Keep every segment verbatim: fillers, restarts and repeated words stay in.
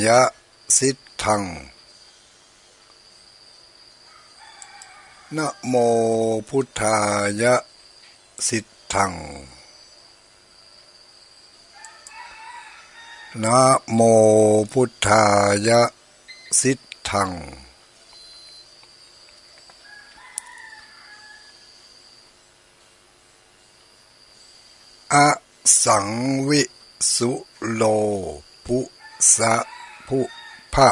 ยะ สิทธัง นะโมพุทธายะ สิทธัง นะโมพุทธายะ สิทธัง อสังวิสุโลปุสะภุพะ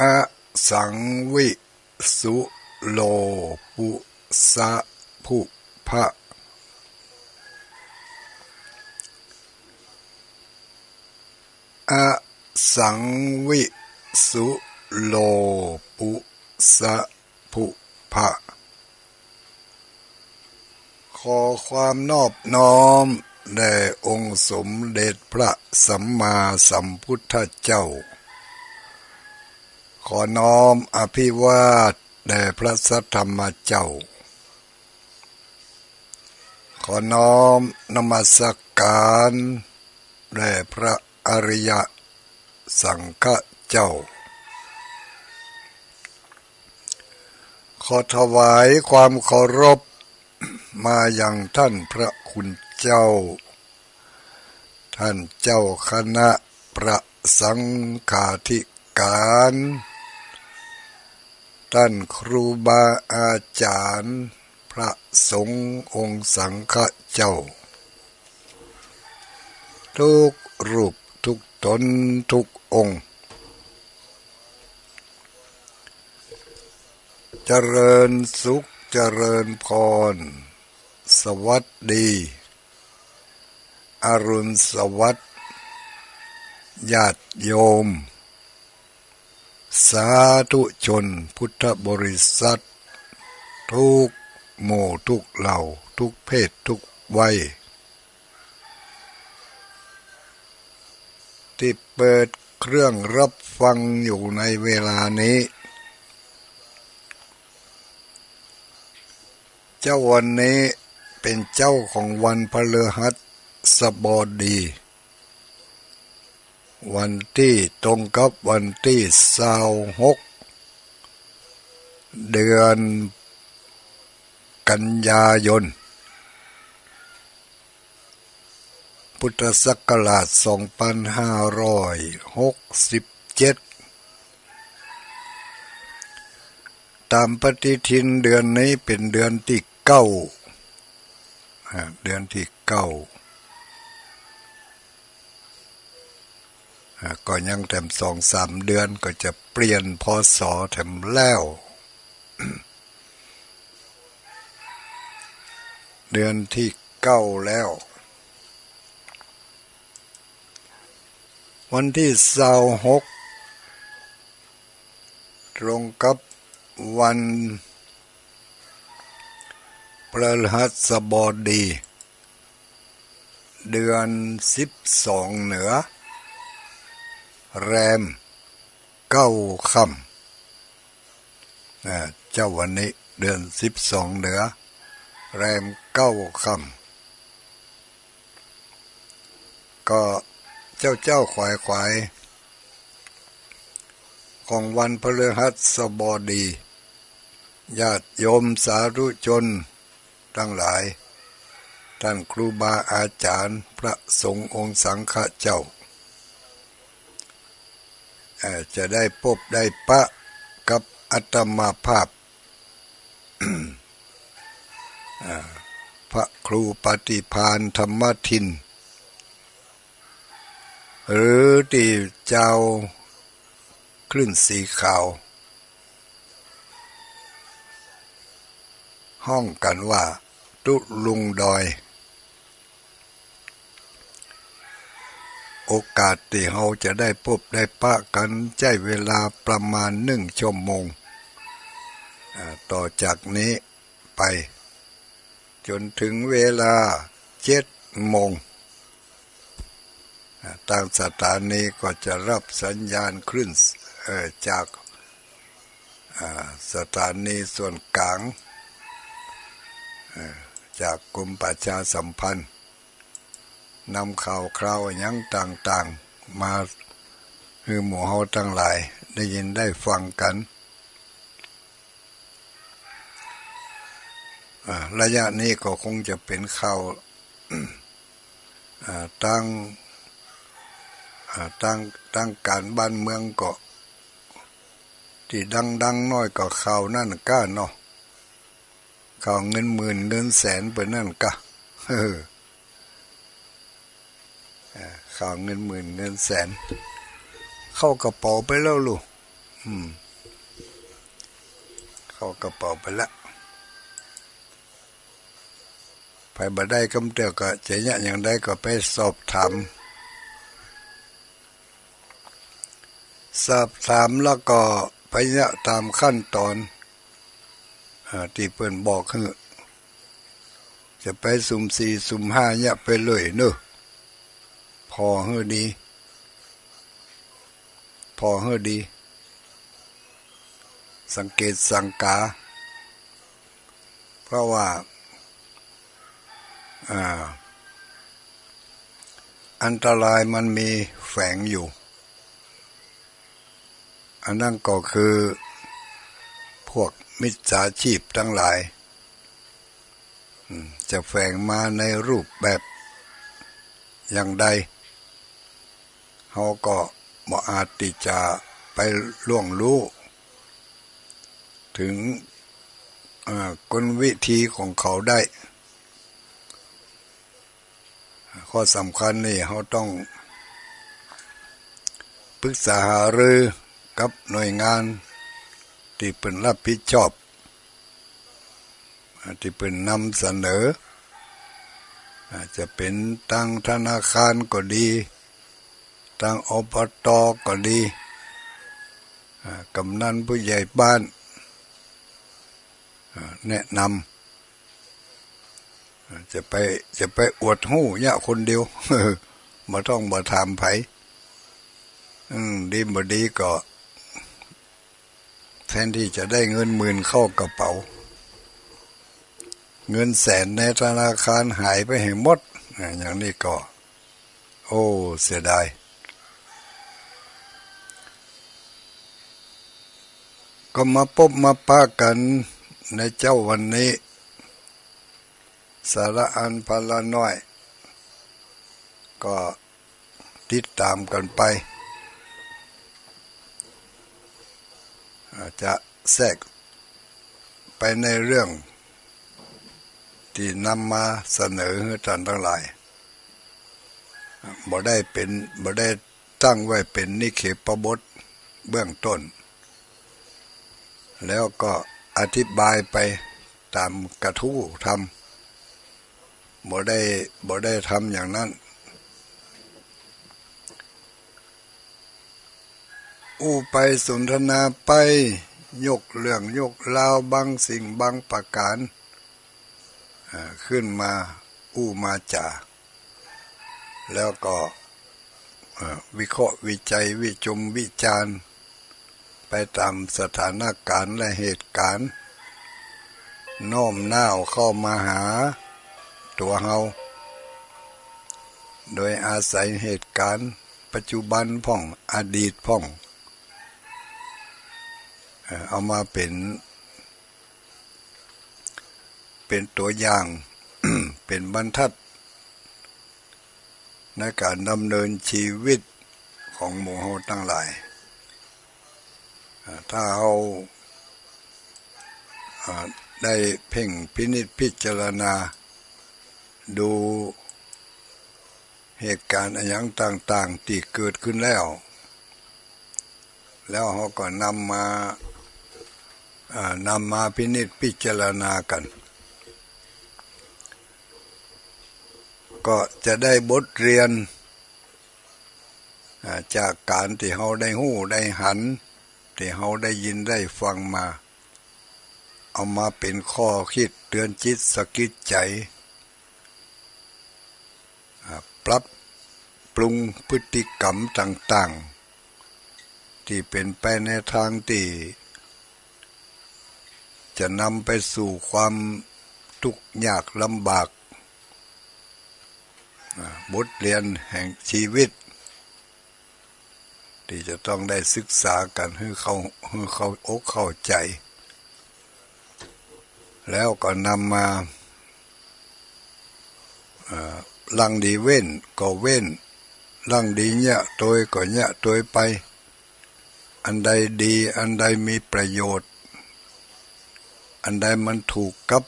อสังวิสุโลปุสะภุพะ อสังวิสุโลปุสะภุพะ ขอความนอบน้อมแด่องค์สมเด็จพระสัมมาสัมพุทธเจ้า ขอน้อมอภิวาทแด่พระสัทธรรมเจ้า ขอน้อมนมัสการแด่พระอริยสังฆเจ้า ขอถวายความเคารพมายังท่านพระคุณเจ้า ท่านเจ้าคณะพระสังฆาธิการ ท่านครูบาอาจารย์พระสงฆ์องค์สังฆเจ้า ทุกรูปทุกตนทุกองค์ เจริญสุขเจริญพร สวัสดี อรุณสวัสดิ์ ญาติโยม สาธุชนพุทธบริษัท ทุกหมู่ทุกเหล่า ทุกเพศทุกวัย ที่เปิดเครื่องรับฟังอยู่ในเวลานี้ เจ๊าวันนี้เป๋นเจ๊าของวันพฤหัสบดี วันตี้ตรงกับวันตี้ซาวหก เดือนกันยายน พุทธศักราชสองปันห้าร้อยหกสิบเจ็ด ต๋ามปฏิทินเดือนนี้เป๋นเดือนตี้เก้า อ่า เดือนตี้เก้า อ่า ก็ยังแถมสองสามเดือนก็จะเปลี่ยน พ.ศ. แถมแล้ว เดือนตี้เก้าแล้ว วันตี้ซาวหก ตรงกับวันพฤหัสบดี เดือนสิบสองเหนือ แรมเก้าค่ำ อ่า เจ๊าวันนี้เดือนสิบสองเหนือ แรมเก้าค่ำ ก็เจ๊าเจ๊าขวายขวาย ของวันพฤหัสบดี ญาติโยมสาธุชนทั้งหลาย ท่านครูบาอาจารย์พระสงฆ์องค์สังฆเจ้า เอ่อ จะได้ปบได้ปะกับอาตมาภาพ อ่า พระครูปฏิภาณธรรมทิน หรือตี้จาวคลื่นสีขาว ฮ้องกั๋นว่าตุ๊ลุงดอย โอกาสตี้เฮาจะได้ปบได้ปะกั๋น ใจ๊เวลาประมาณนึ่งชั่วโมง อ่า ต่อจากนี้ไป จ๋นเถิงเวลาเจ็ดโมง อ่า ตางสถานีก็จะฮับสัญญาณคลื่น เอ่อ จาก อ่า สถานีส่วนก๋าง เอ่อ จากกรมประชาสัมพันธ์ นำข่าวคราวอะหยังต่างๆ มาหื้อหมู่เฮาตังหลายได้ยินได้ฟังกั๋น อ่า ระยะนี้ก็คงจะเป๋นข่าว อ่า ตาง อ่า ตาง ตางก๋านบ้านเมืองก็ ตี้ดังๆ น้อยก็ข่าวนั้นก้าเนาะ ข่าวเงินหมื่นเงินแสนเปิ้นนั่นก้า เออ อ่า ข่าวเงินหมื่นเงินแสน เข้ากระเป๋าไปแล้วลูก อืม เข้ากระเป๋าไปแล้ว ใผบ่ได้กำเตื้อก็จะเยียะหยังใดก็ไปสอบถาม สอบถามแล้วก็ไปเยียะต๋ามขั้นต๋อน อ่า ตี้เปิ้นบอกหื้อ จะไปสุ่มสี่สุ่มห้าเยียะไปเลยเนาะ ผ่อหื้อดี ผ่อหื้อดี สังเกตสังกา เพราะว่า อ่า อันตรายมันมีแฝงอยู่ อันนั้นก็คือพวกมิจฉาชีพตังหลาย อืม จะแฝงมาในรูปแบบอย่างใด เฮาก็บ่อาจตี้จะไปล่วงฮู้เถิง เอ่อ กลวิธีของเขาได้ ข้อสำคัญนี่เฮาต้องปรึกษาหารือกับหน่วยงานตี้เปิ้นรับผิดชอบ ตี้เปิ้นนำเสนอ อาจจะเป๋นตางธนาคารก็ดี ตาง อบต. ก็ดี อ่า กำนันผู้ใหญ่บ้าน อ่า แนะนำ อ่า จะไป จะไปอวดฮู้เยียะคนเดียว บ่ต้องบ่ถามใผ อืม ดีบ่ดีก็ แทนตี้จะได้เงินหมื่นเข้ากระเป๋า เงินแสนในธนาคารหายไปหื้อหมด อ่า อย่างนี้ก็ โอ้ เสียดาย ก็มาปบมาปะกั๋นในเจ๊าวันนี้ สาระอันพลาน้อย ก็ติดต๋ามกั๋นไป อาจจะแทรกไปในเรื่องตี้นำมาเสนอหื้อต้านตังหลาย บ่ได้เป๋น บ่ได้ตั้งไว้เป๋นนิเคปบทเบื้องต้น แล้วก็อธิบายไปต๋ามกระทู้ธรรม บ่ได้ บ่ได้ทำอย่างนั้น อู้ไปสนทนาไป ยกเรื่องยกราวบางสิ่งบางประก๋าน อ่า ขึ้นมาอู้มาจ๋า แล้วก็ เอ่อ วิเคราะห์วิจัยวิจมวิจารณ์ไปต๋ามสถานก๋ารณ์และเหตุก๋ารณ์ โน้มน้าวเข้ามาหาตั๋วเฮา โดยอาศัยเหตุก๋ารณ์ปัจจุบันพ่อง อดีตพ่อง เอ่อ เอามาเป๋น เป๋นตั๋วอย่าง เป๋นบรรทัด ในก๋านดำเนินชีวิตของหมู่เฮาตังหลาย อ่า ถ้าเฮา อ่า ได้เพ่งพินิจพิจารณาดูเหตุก๋ารณ์อะหยังต่างๆ ตี้เกิดขึ้นแล้ว แล้วเฮาก็นำมา อ่า นำมาพินิจพิจารณากั๋น ก็จะได้บทเรียน อ่า จากก๋านตี้เฮาได้ฮู้ได้หัน ตี้เฮาได้ยินได้ฟังมา เอามาเป๋นข้อคิดเตื๋อนจิตสะกิดใจ๋ อ่า ปรับปรุงพฤติกรรมต่างๆ ตี้เป๋นไปในตางตี้จะนำไปสู่ความตุ๊กข์ยากลำบาก บทเรียนแห่งชีวิต ตี้จะต้องได้ศึกษากั๋นหื้อเข้า หื้อเข้าอกเข้าใจ๋ แล้วก็นำมา เอ่อ ลังดีเว้นก็เว้น ลังดีเยียะโตยก็เยียะโตยไป อันใดดี อันใดมีประโยชน์ อันใดมันถูกกับ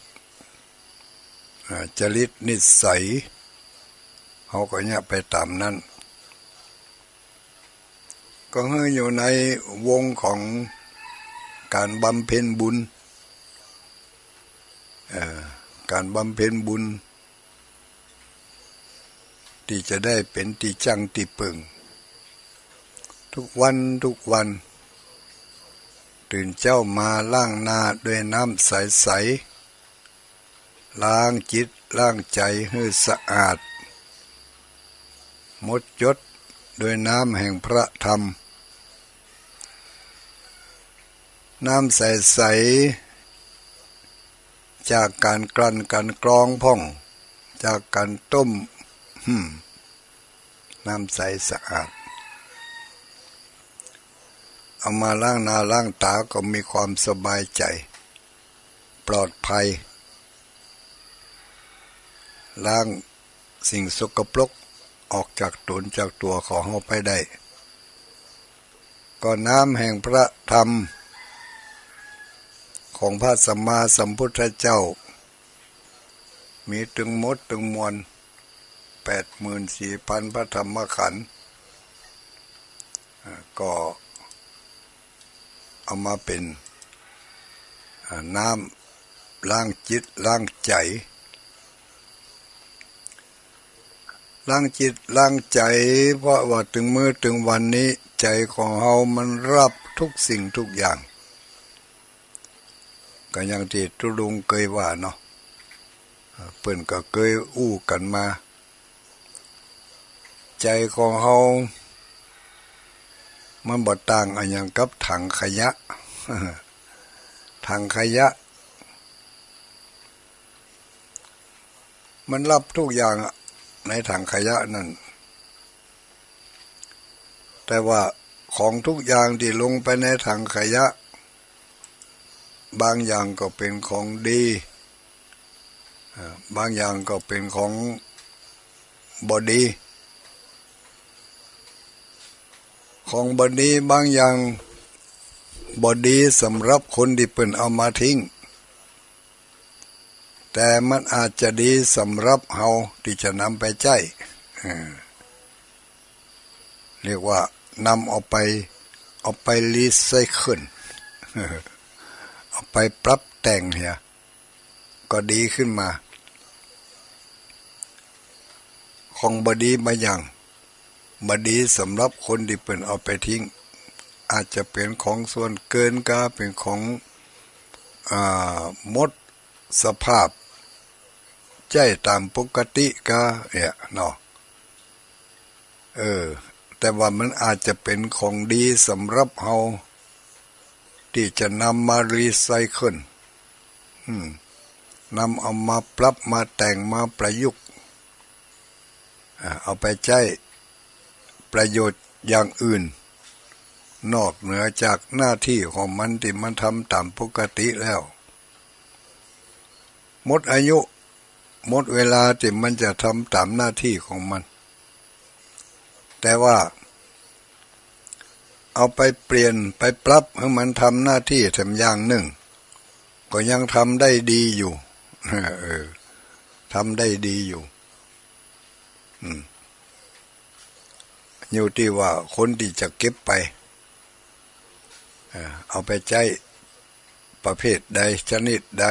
อ่า จริตนิสัย เฮาก็เยียะไปต๋ามนั้น ก็หื้ออยู่ในวงของก๋านบำเพ็ญบุญ เอ่อ ก๋านบำเพ็ญบุญ ตี้จะได้เป๋นตี้จั้งตี้เปิ่ง ทุกวัน ทุกวัน ตื่นเจ๊ามาล้างหน้าด้วยน้ำใสๆ ล้างจิตล้างใจ๋หื้อสะอาด หมดจดด้วยน้ำแห่งพระธรรม น้ำใสๆ จากก๋านกลั่นก๋านกรองพ่อง จากก๋านต้ม หืม น้ำใสสะอาด เอามาล้างหน้าล้างต๋าก็มีความสบายใจ๋ ปลอดภัย ล้างสิ่งสกปรกออกจากต๋นจากตั๋วของเฮาไปได้ ก็น้ำแห่งพระธรรมของพระสัมมาสัมพุทธเจ้า มีตึงหมดตึงมวล แปดหมื่นสี่พันพระธรรมขันธ์ อ่า ก็เอามาเป๋น อ่า น้ำล้างจิตล้างใจ๋ ล้างจิตล้างใจ๋ เพราะว่าตึงมื้อตึงวันนี้ ใจ๋ของเฮามันรับทุกสิ่งทุกอย่าง ก็อย่างตี้ตุ๊ลุงเกยว่าเนาะ เปิ้นก็เกยอู้กั๋นมา ใจ๋ของเฮา มันบ่ต่างอะหยังกับถังขยะ ถังขยะ มันรับทุกอย่างอะ ในถังขยะนั้น แต่ว่าของทุกอย่างตี้ลงไปในถังขยะ บางอย่างก็เป๋นของดี อ่า บางอย่างก็เป๋นของบ่ดี ของบ่ดีบางอย่างบ่ดีสำหรับคนตี้เปิ้นเอามาทิ้ง แต่มันอาจจะดีสำหรับเฮาตี้จะนำไปใจ๊ เออ เรียกว่านำเอาไป เอาไปรีไซเคิล เอาไปปรับแต่งเหีย ก็ดีขึ้นมา ของบ่ดีบางอย่าง บ่ดีสำหรับคนตี้เปิ้นเอาไปทิ้ง อาจจะเป๋นของส่วนเกินกา เป๋นของ อ่า หมดสภาพ ใจ๊ต๋ามปกติกา เนี่ยเนาะ เออ แต่ว่ามันอาจจะเป๋นของดีสำหรับเฮา ตี้จะนำมารีไซเคิล อืม นำเอามาปรับมาแต่งมาประยุกต์ อ่า เอาไปใจ๊ประโยชน์อย่างอื่น นอกเหนือจากหน้าตี้ของมันตี้มันทำต๋ามปกติแล้ว หมดอายุ หมดเวลาตี้มันจะทำต๋ามหน้าตี้ของมัน แต่ว่าเอาไปเปลี่ยนไปปรับหื้อมันทำหน้าตี้แถมอย่างนึ่ง ก็ยังทำได้ดีอยู่ เออ ทำได้ดีอยู่ อืม อยู่ตี้ว่าคนตี้จะเก็บไป เอ่อ เอาไปใจ๊ประเภทใดชนิดใด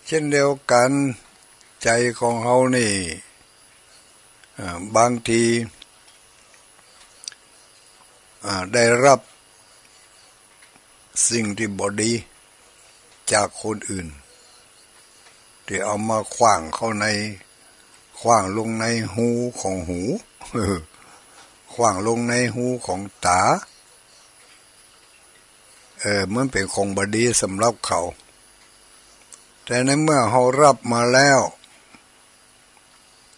เช่นเดียวกั๋น ใจ๋ของเฮานี่ เอ่อ บางที อ่า ได้รับสิ่งตี้บ่ดีจากคนอื่น ตี้เอามาขว้างเข้าใน ขว้างลงในฮูของหู ขว้างลงในฮูของต๋า เออ มันเป๋นของบ่ดีสำหรับเขา แต่ในเมื่อเฮารับมาแล้ว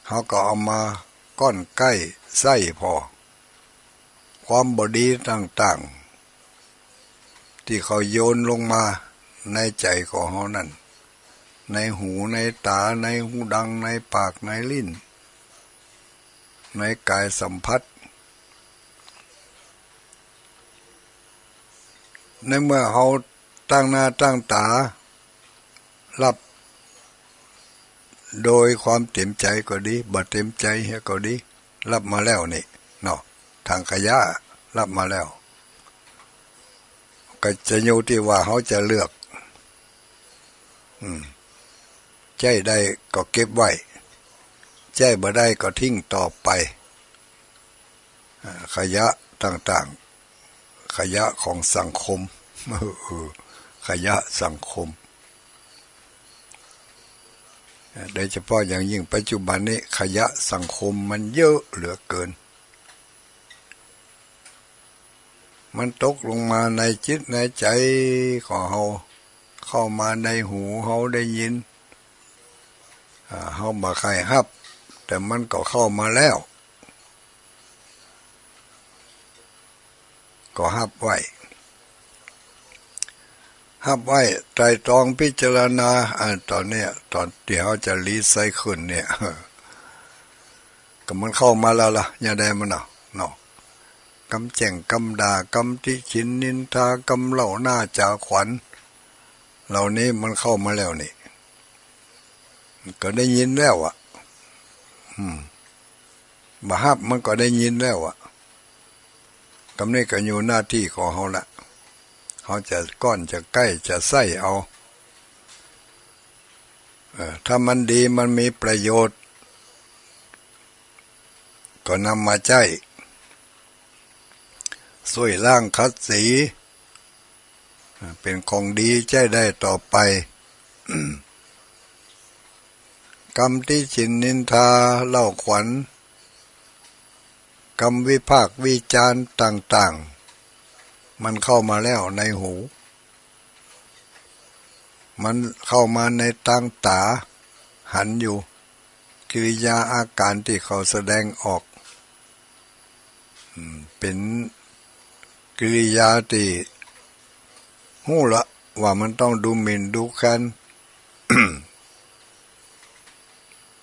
เฮาก็เอามาก้อนใก้ใส้ผ่อ ความบ่ดีต่างๆ ตี้เขาโยนลงมาในใจ๋ของเฮานั้น ในหู ในต๋า ในฮูดัง ในปาก ในลิ้น ในก๋ายสัมผัส ในเมื่อเฮาตั้งหน้าตั้งต๋า ฮับโดยความเต๋มใจ๋ก็ดี บ่เต๋มใจ๋เหียก็ดี ฮับมาแล้วนี่เนาะ ตางขยะฮับมาแล้ว ก็จะอยู่ตี้ว่าเฮาจะเลือก อืม ใจ๊ได้ก็เก็บไว้ ใจ๊บ่ได้ก็ทิ้งต่อไป อ่า ขยะต่างๆ ขยะของสังคม เออ ขยะสังคม โดยเฉพาะอย่างยิ่งปัจจุบันนี้ ขยะสังคมมันเยอะเหลือเกิน มันตกลงมาในจิตในใจ๋ของเฮา เข้ามาในหูเฮาได้ยิน อ่า เฮาบ่ใค่ฮับ แต่มันก็เข้ามาแล้ว ก็ฮับไว้ ฮับไว้ ไตร่ตรองพิจารณา อ่า ต๋อนเนี้ย ต๋อนตี้เฮาจะรีไซเคิลเนี่ย ก็มันเข้ามาแล้วล่ะ ยามใดมันน่ะ เนาะ กำแจ้ง กำด่า กำติฉินนินทา กำเล่าหน้าจ๋าขวัญ เหล่านี้มันเข้ามาแล้วนี่ ก็ได้ยินแล้วอะ อืม บ่ฮับมันก็ได้ยินแล้วอะ กำนี้ก็อยู่หน้าตี้ของเฮาละ เฮาจะก้อนจะใก้จะใส้เอา เออ ถ้ามันดีมันมีประโยชน์ ก็นำมาใจ๊ ซ่วยล้างขัดสี เป๋นของดีใจ๊ได้ต่อไป กำติฉินนินทาเล่าขวัญ กำวิพากษ์วิจารณ์ต่างๆ มันเข้ามาแล้วในหู มันเข้ามาในตางต๋า หันอยู่ กิริยาอาก๋ารตี้เขาแสดงออก อืม เป๋นกิริยาตี้ฮู้ละว่ามันต้องดูหมิ่นดูแคลน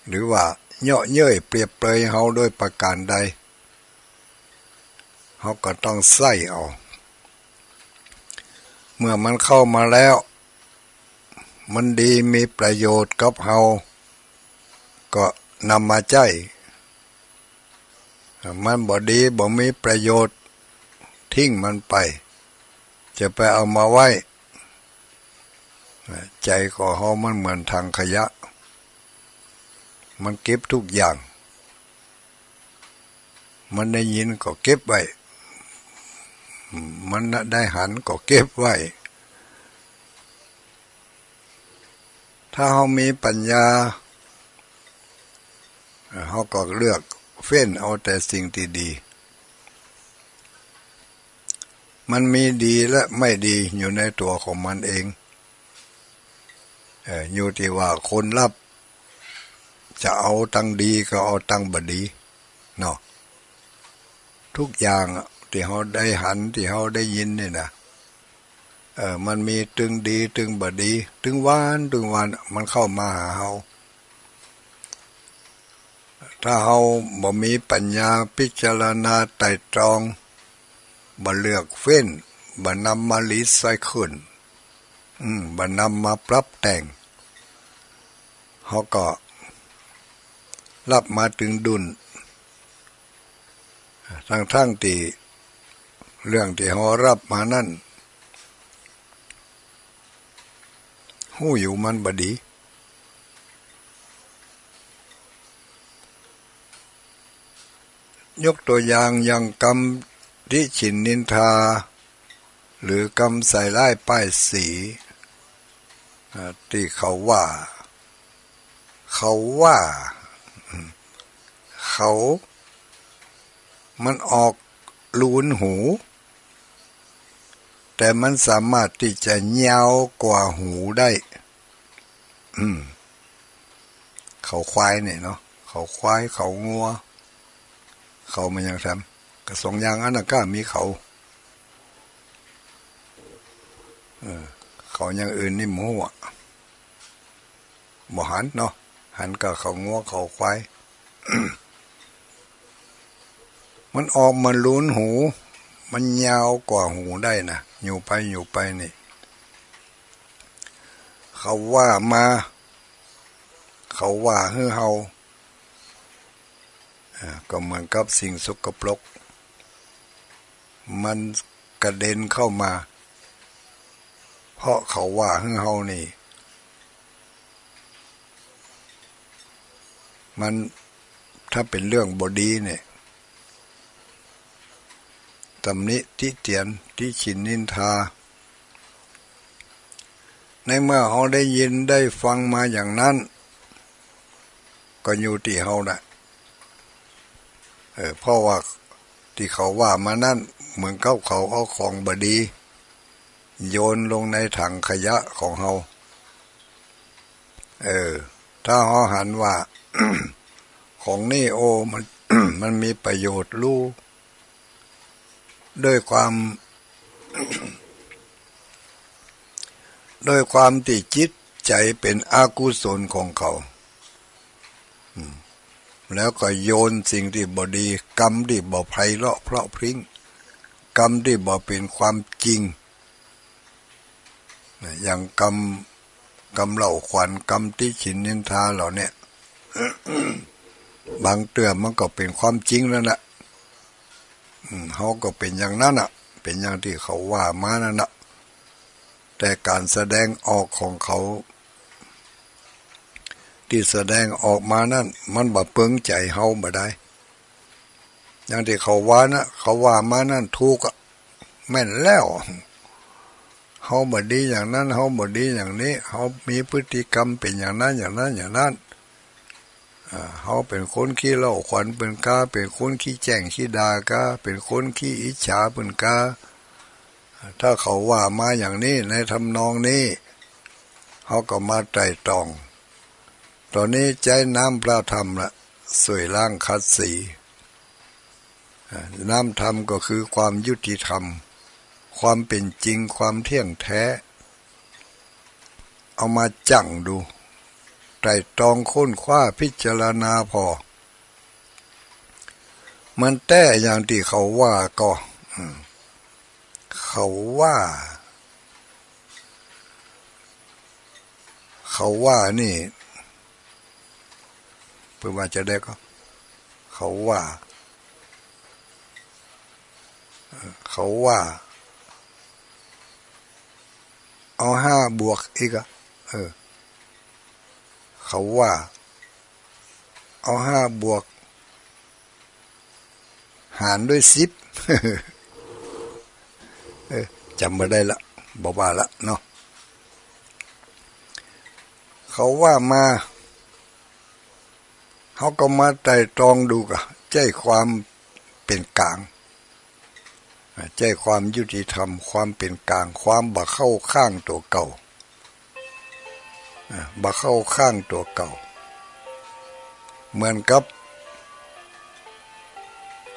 หรือว่าเยาะเย้ยเปรียบเปรยเฮาโดยประก๋านใด เฮาก็ต้องใส้เอา เมื่อมันเข้ามาแล้ว มันดีมีประโยชน์กับเฮา ก็นำมาใจ๊ มันบ่ดีบ่มีประโยชน์ ทิ้งมันไป จะไปเอามาไว้ ใจ๋ของเฮามันเหมือนถังขยะ มันเก็บทุกอย่าง มันได้ยินก็เก็บไว้ มันได้หันก็เก็บไว้ ถ้าเฮามีปัญญา เฮาก็เลือกเฟ้นเอาแต่สิ่งตี้ดี มันมีดีและไม่ดีอยู่ในตั๋วของมันเอง เอ่อ อยู่ตี้ว่าคนฮับจะเอาตังดีก็เอาตังบ่ดีเนาะ ทุกอย่างอะตี้เฮาได้หัน ตี้เฮาได้ยินนี่นะ เอ่อ มันมีตึงดีตึงบ่ดี ตึงวานตึงวานมันเข้ามาหาเฮา ถ้าเฮาบ่มีปัญญาพิจารณาไตร่ตรอง บ่เลือกเฟ้น บ่นำมารีไซเคิล อืม บ่นำมาปรับแต่ง เฮาก็ฮับมาตึงดุ้น ตึงๆ ตี้เรื่องตี้เฮาฮับมานั้น ฮู้อยู่มันบ่ดี ยกตั๋วอย่าง อย่างกำติฉินนินทา หรือกำใส่ร้ายป้ายสี อ่า ตี้เขาว่า เขาว่า อืม เขา มันออกรูนหู แต่มันสามารถตี้จะยาวกว่าหูได้ อืม เขาควายเนี่ยเนาะ เขาควาย เขางัว เขาแม่นหยังแถม กะสองอย่างอั้นน่ะก้ามีเขา เออ เขาอย่างอื่นนี่บ่ฮู้อะ บ่หันเนาะ หันก้าเขางัว เขาควาย มันออกมาลูนหู มันยาวกว่าหูได้นะ อยู่ไปอยู่ไปนี่ เขาว่ามา เขาว่าหื้อเฮา อ่า ก็เหมือนกับสิ่งสกปรก มันกระเด็นเข้ามา เพราะเขาว่าหื้อเฮานี่ มัน ถ้าเป๋นเรื่องบ่ดีเนี่ย ตำหนิติเตียน ติฉินนินทา ในเมื่อเฮาได้ยินได้ฟังมาอย่างนั้น ก็อยู่ตี้เฮาน่ะ เออ เพราะว่าตี้เขาว่ามานั้น เหมือนกับเขาเอาของบ่ดี โยนลงในถังขยะของเฮา เออ ถ้าเฮาหันว่า ของนี่ โอ้ มัน มันมีประโยชน์หรู ด้วยความ ด้วยความตี้จิตใจ๋เป๋นอกุศลของเขา อืม แล้วก็โยนสิ่งตี้บ่ดี กำตี้บ่ไพเราะเพราะพริ้ง กำตี้บ่เป๋นความจริง นะ อย่างกำ กำเหล้าขวัญ กำติฉินนินทาเหล่าเนี้ย บางเตื้อมันก็เป๋นความจริงนั่นแหละ อืม เฮาก็เป๋นอย่างนั้นน่ะ เป๋นอย่างตี้เขาว่ามานั่นน่ะ แต่ก๋านแสดงออกของเขา ตี้แสดงออกมานั้น มันบ่เปิงใจ๋เฮาบ่ได้ อย่างตี้เขาว่านะ เขาว่ามานั้นถูกอะ แม่นแล้ว เฮาบ่ดีอย่างนั้น เฮาบ่ดีอย่างนี้ เฮามีพฤติกรรมเป๋นอย่างนั้น อย่างนั้น อย่างนั้น อ่า เฮาเป๋นคนขี้เหล้าขวัญเปิ้นกา เป๋นคนขี้แจ้งขี้ด่ากา เป๋นคนขี้อิจฉาเปิ้นกา ถ้าเขาว่ามาอย่างนี้ ในทำนองนี้ เฮาก็มาไตร่ตรอง ต๋อนนี้ใจ๊น้ำพระธรรมละ ส่วยล้างขัดสี อ่า น้ำธรรมก็คือความยุติธรรม ความเป๋นจริง ความเที่ยงแท้ เอามาจั่งดู ไตร่ตรองค้นคว้าพิจารณาผ่อ มันแต๊อย่างตี้เขาว่าก่อ อืม เขาว่า เขาว่านี่ เปิ้นว่าจะใดก่อ เขาว่า เอ่อ เขาว่า เอาห้าบวกอีกอะ เออ เขาว่า เอาห้าบวก หารด้วยสิบ เออ จ๋ำบ่ได้ละ บ่ว่าละเนาะ เขาว่ามา เฮาก็มาไตร่ตรองดูก่อ ใจ๊ความเป๋นก๋าง อ่า ใจ๊ความยุติธรรม ความเป๋นก๋าง ความบ่เข้าข้างตั๋วเก่า อ่า บ่เข้าข้างตั๋วเก่า เหมือนกับ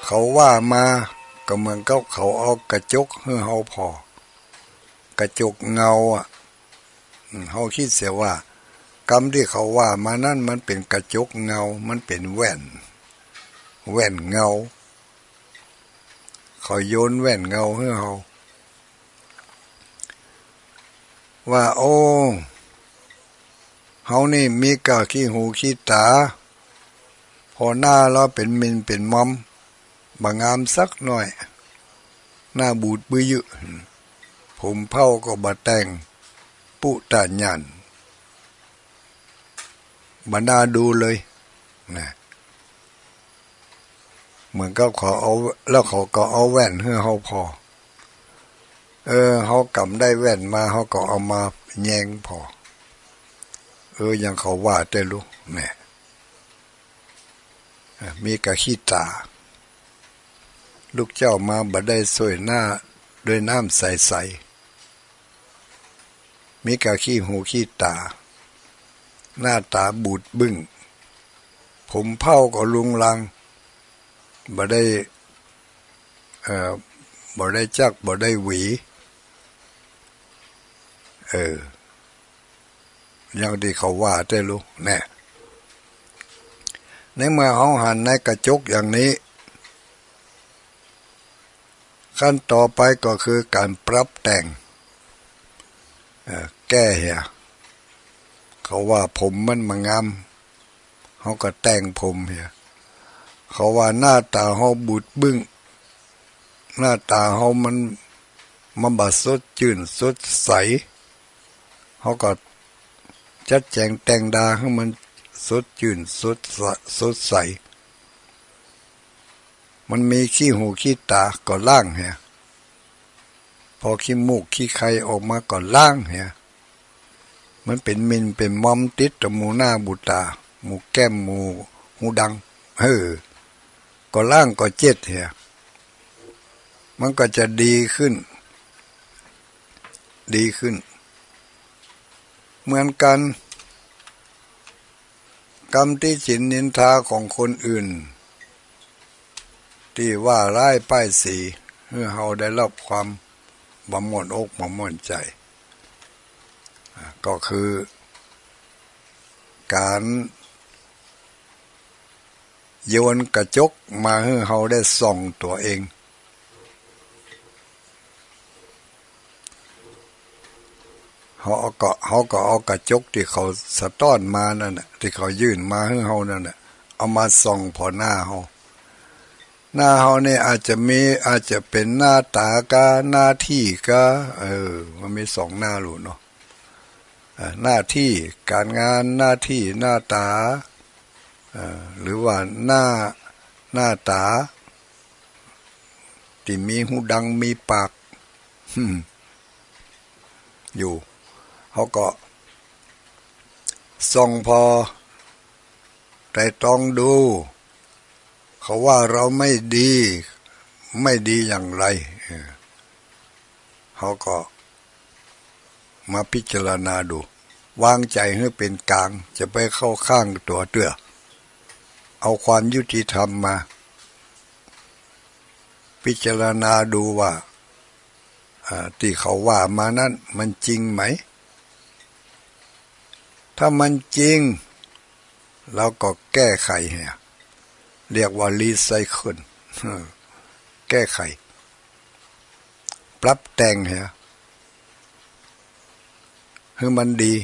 เขาว่ามา ก็เหมือนกับเขาเอากระจกหื้อเฮาผ่อ กระจกเงาอะ อืม เฮาคิดเสียว่า กำตี้เขาว่ามานั้นมันเป๋นกระจกเงา มันเป๋นแว่น แว่นเงา เขาโยนแว่นเงาหื้อเฮา ว่า โอ้ เฮานี่มีก้าขี้หูขี้ต๋า ผ่อหน้าลาวเป๋นหมิ่นเป๋นมอม บ่งามสักหน้อย หน้าบูดบื้อยื้อ ผมเผ้าก็บ่แต่ง ปุตะหญ่าน บ่น่าดูเลย นะ เหมือนกับเขาเอา แล้วเขาก็เอาแว่นหื้อเฮาผ่อ เออ เฮากำได้แว่นมา เฮาก็เอามาแยงผ่อ เออ อย่างเขาว่าแต๊ลูก แหม เออ มีก้าขี้ต๋า ลูกเจ้ามาบ่ได้ส่วยหน้าด้วยน้ำใสๆ มีก้าขี้หูขี้ต๋า หน้าต๋าบูดบึ้ง ผมเผ่าก็รุงรัง บ่ได้ เอ่อ บ่ได้จัก บ่ได้หวี เออ อย่างตี้เขาว่าแต๊ลูก แน่ ในเมื่อเฮาหันในกระจกอย่างนี้ ขั้นต่อไปก็คือก๋านปรับแต่ง เอ่อ แก้เหีย เขาว่าผมมันบ่งาม เฮาก็แต่งผมเหีย เขาว่าหน้าต๋าเฮาบูดบึ้ง หน้าต๋าเฮามัน มันบ่สดจื้นสดใส เฮาก็จัดแจ๋งแต่งดาหื้อมันสดจื้นสดใส สดใส มันมีขี้หูขี้ต๋าก็ล้างเหีย พอขี้มูกขี้ไคออกมาก็ล้างเหีย มันเป๋นหมิ่นเป๋นมอมติดต่อหมู่หน้าหมู่ต๋า หมู่แก้มหมู่หูดัง เออ ก็ล้างก็เจ็ดเหีย มันก็จะดีขึ้น ดีขึ้น เหมือนกั๋น กำตี้ฉินนินทาของคนอื่น ตี้ว่าร้ายป้ายสี หื้อเฮาได้ฮับความบ่ม่วนอกบ่ม่วนใจ๋ อ่า ก็คือก๋านโยนกระจกมาหื้อเฮาได้ส่องตั๋วเอง เฮาเอาก็ เฮาก็เอากระจกตี้เขาสะต๊อนมานั่นน่ะ ตี้เขายื่นมาหื้อเฮานั่นน่ะ เอามาส่องผ่อหน้าเฮา หน้าเฮานี่อาจจะมี อาจจะเป๋นหน้าต๋าก้า หน้าตี้ก้า เออ มันมีสองหน้าลูกเนาะ อ่า หน้าตี้ก๋านงาน หน้าตี้หน้าต๋า อ่า หรือว่าหน้า หน้าต๋าตี้มีหูดังมีปาก อยู่ เฮาก็ส่องผ่อไตร่ตรองดู เขาว่าเฮาไม่ดี ไม่ดีอย่างไร เออ เฮาก็มาพิจารณาดู วางใจ๋หื้อเป๋นก๋าง จะไปเข้าข้างตั๋วเตื้อ เอาความยุติธรรมมาพิจารณาดูว่า อ่า ตี้เขาว่ามานั้นมันจริงไหม ถ้ามันจริง เฮาก็แก้ไขเหีย เรียกว่ารีไซเคิล แก้ไข ปรับแต่งเหีย หื้อมันดี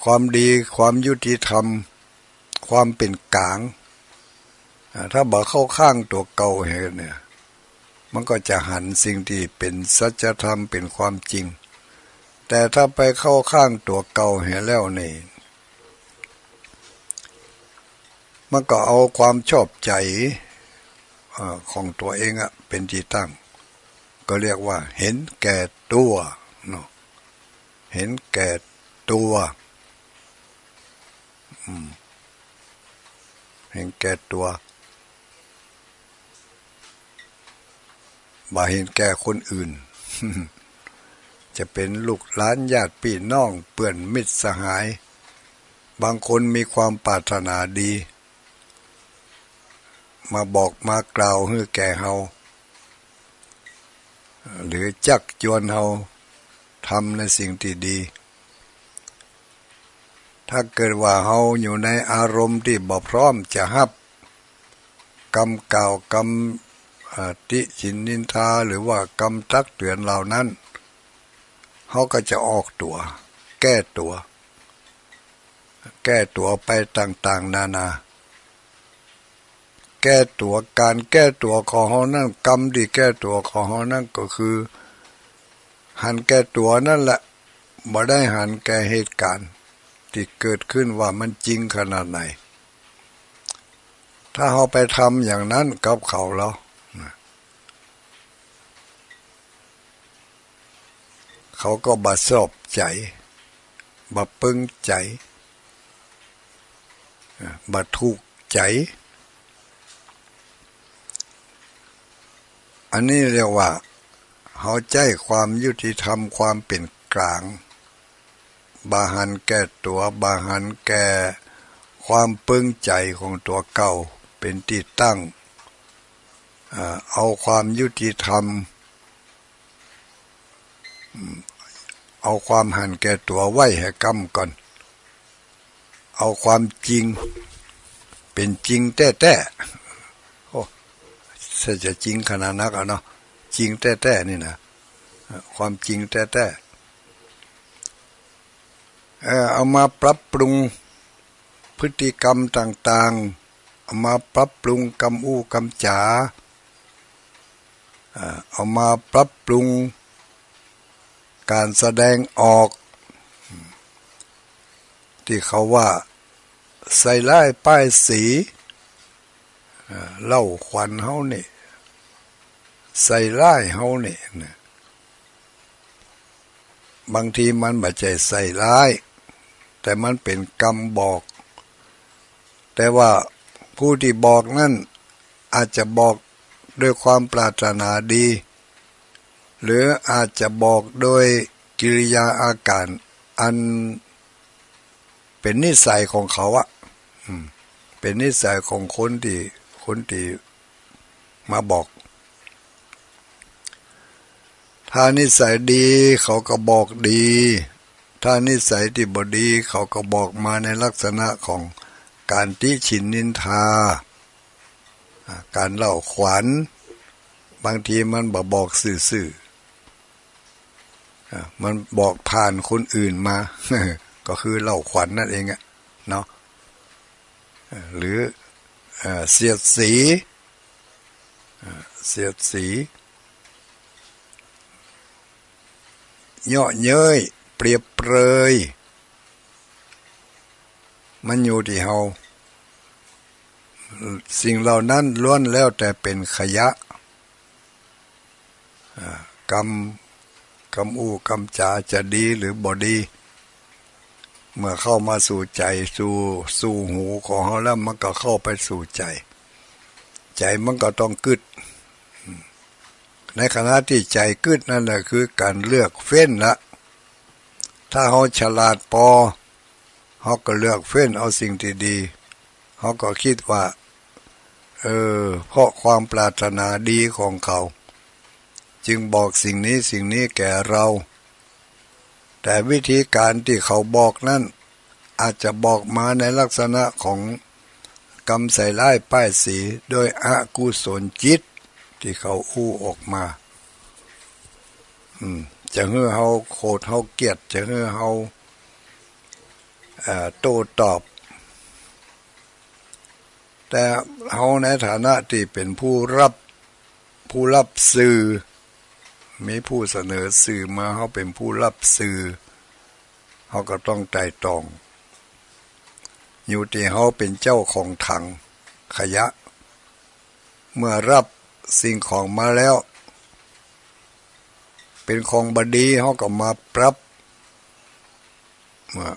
ความดี ความยุติธรรม ความเป๋นก๋าง อ่า ถ้าบ่เข้าข้างตั๋วเก่าเหียเนี่ย มันก็จะหันสิ่งตี้เป๋นสัจธรรม เป๋นความจริง แต่ถ้าไปเข้าข้างตั๋วเก่าเหียแล้วนี่ มันก็เอาความชอบใจ๋ เอ่อ ของตั๋วเองอะ เป๋นตี้ตั้ง ก็เรียกว่าเห็นแก่ตั๋วเนาะ เห็นแก่ตั๋ว อืม เห็นแก่ตั๋ว บ่เห็นแก่คนอื่น จะเป๋นลูกหลานญาติปี้น้องเปื้อนมิตรสหาย บางคนมีความปรารถนาดี มาบอกมากล่าวหื้อแก่เฮา หรือจักจวนเฮาทำในสิ่งตี้ดี ถ้าเกิดว่าเฮาอยู่ในอารมณ์ตี้บ่พร้อมจะฮับกำกล่าว กำ อ่า ติฉินนินทา หรือว่ากำตักเตือนเหล่านั้น เฮาก็จะออกตั๋ว แก้ตั๋ว แก้ตั๋วไปต่างๆ นานา แก้ตั๋ว ก๋านแก้ตั๋วของเฮานั้น กำตี้แก้ตั๋วของเฮานั้นก็คือ หันแก่ตั๋วนั่นแหละ บ่ได้หันแก่เหตุก๋ารณ์ตี้เกิดขึ้นว่ามันจริงขนาดไหน ถ้าเฮาไปทำอย่างนั้นกับเขาแล้วนะ เขาก็บ่ชอบใจ๋ บ่ปึงใจ๋ บ่ถูกใจ๋ อันนี้เรียกว่าเฮาใจ๊ความยุติธรรม ความเป๋นก๋าง บ่หันแก่ตั๋ว บ่หันแก่ค ความปึงใจ๋ของตั๋วเก่าเป๋นตี้ตั้ง อ่า เอาความยุติธรรม อืม เอาความหันแก่ตั๋วไว้แหก้ำก่อน เอาความจริง เป๋นจริงแต๊ๆ โอ้ ใช่จะจริงขนาดนักอะเนาะ จริงแต๊ๆ นี่นะ ความจริงแต๊ๆ เอ่อ เอามาปรับปรุงพฤติกรรมต่างๆ เอามาปรับปรุงกำอู้กำจ๋า เอ่อ เอามาปรับปรุงก๋านแสดงออก ตี้เขาว่าใส่ร้ายป้ายสี เอ่อ เล่าขวัญเฮานี่ ใส่ร้ายเฮานี่นะ บางทีมันบ่ใจ้ใส่ร้าย แต่มันเป๋นกำบอก แต่ว่าผู้ตี้บอกนั้นอาจจะบอกโดยความปรารถนาดี หรืออาจจะบอกโดยกิริยาอาก๋ารอันเป๋นนิสัยของเขาอะ อืม เป๋นนิสัยของคนตี้ คนตี้มาบอก ถ้านิสัยดีเขาก็บอกดี ถ้านิสัยตี้บ่ดีเขาก็บอกมาในลักษณะของก๋านติฉิ่นนินทา อ่า ก๋านเล่าขวัญ บางทีมันบ่บอกซื่อๆ อ่า มันบอกผ่านคนอื่นมา ก็คือเล่าขวัญนั่นเองอะเนาะ เอ่อ หรือ เอ่อ เสียดสี เอ่อ เสียดสี เยาะเย้ย เปรียบเปรย มันอยู่ตี้เฮา สิ่งเหล่านั้นล้วนแล้วแต่เป๋นขยะ อ่า กำ กำอู้กำจ๋าจะดีหรือบ่ดี เมื่อเข้ามาสู่ใจ๋ สู่ สู่หูของเฮาแล้ว มันก็เข้าไปสู่ใจ๋ ใจ๋มันก็ต้องกึ๊ด ในขณะตี้ใจ๋กึ๊ดนั่นแหละคือก๋านเลือกเฟ้นละ ถ้าเฮาฉลาดปอ เฮาก็เลือกเฟ้นเอาสิ่งตี้ดี เฮาก็กึ๊ดว่า เออ เพราะความปรารถนาดีของเขา จึงบอกสิ่งนี้สิ่งนี้แก่เรา แต่วิธีก๋านตี้เขาบอกนั้น อาจจะบอกมาในลักษณะของกำใส่ร้ายป้ายสี โดยอกุศลจิตตี้เขาอู้ออกมา อืม จะหื้อเฮาโขดเฮาเกลียด จะหื้อเฮา เอ่อ โต้ตอบ แต่เฮาในฐานะตี้เป๋นผู้รับ ผู้รับสื่อ มีผู้เสนอสื่อมา เฮาเป๋นผู้รับสื่อ เฮาก็ต้องไตร่ตรอง อยู่ตี้เฮาเป๋นเจ้าของถังขยะ เมื่อรับสิ่งของมาแล้ว เป๋นของบ่ดี เฮาก็มาปรับ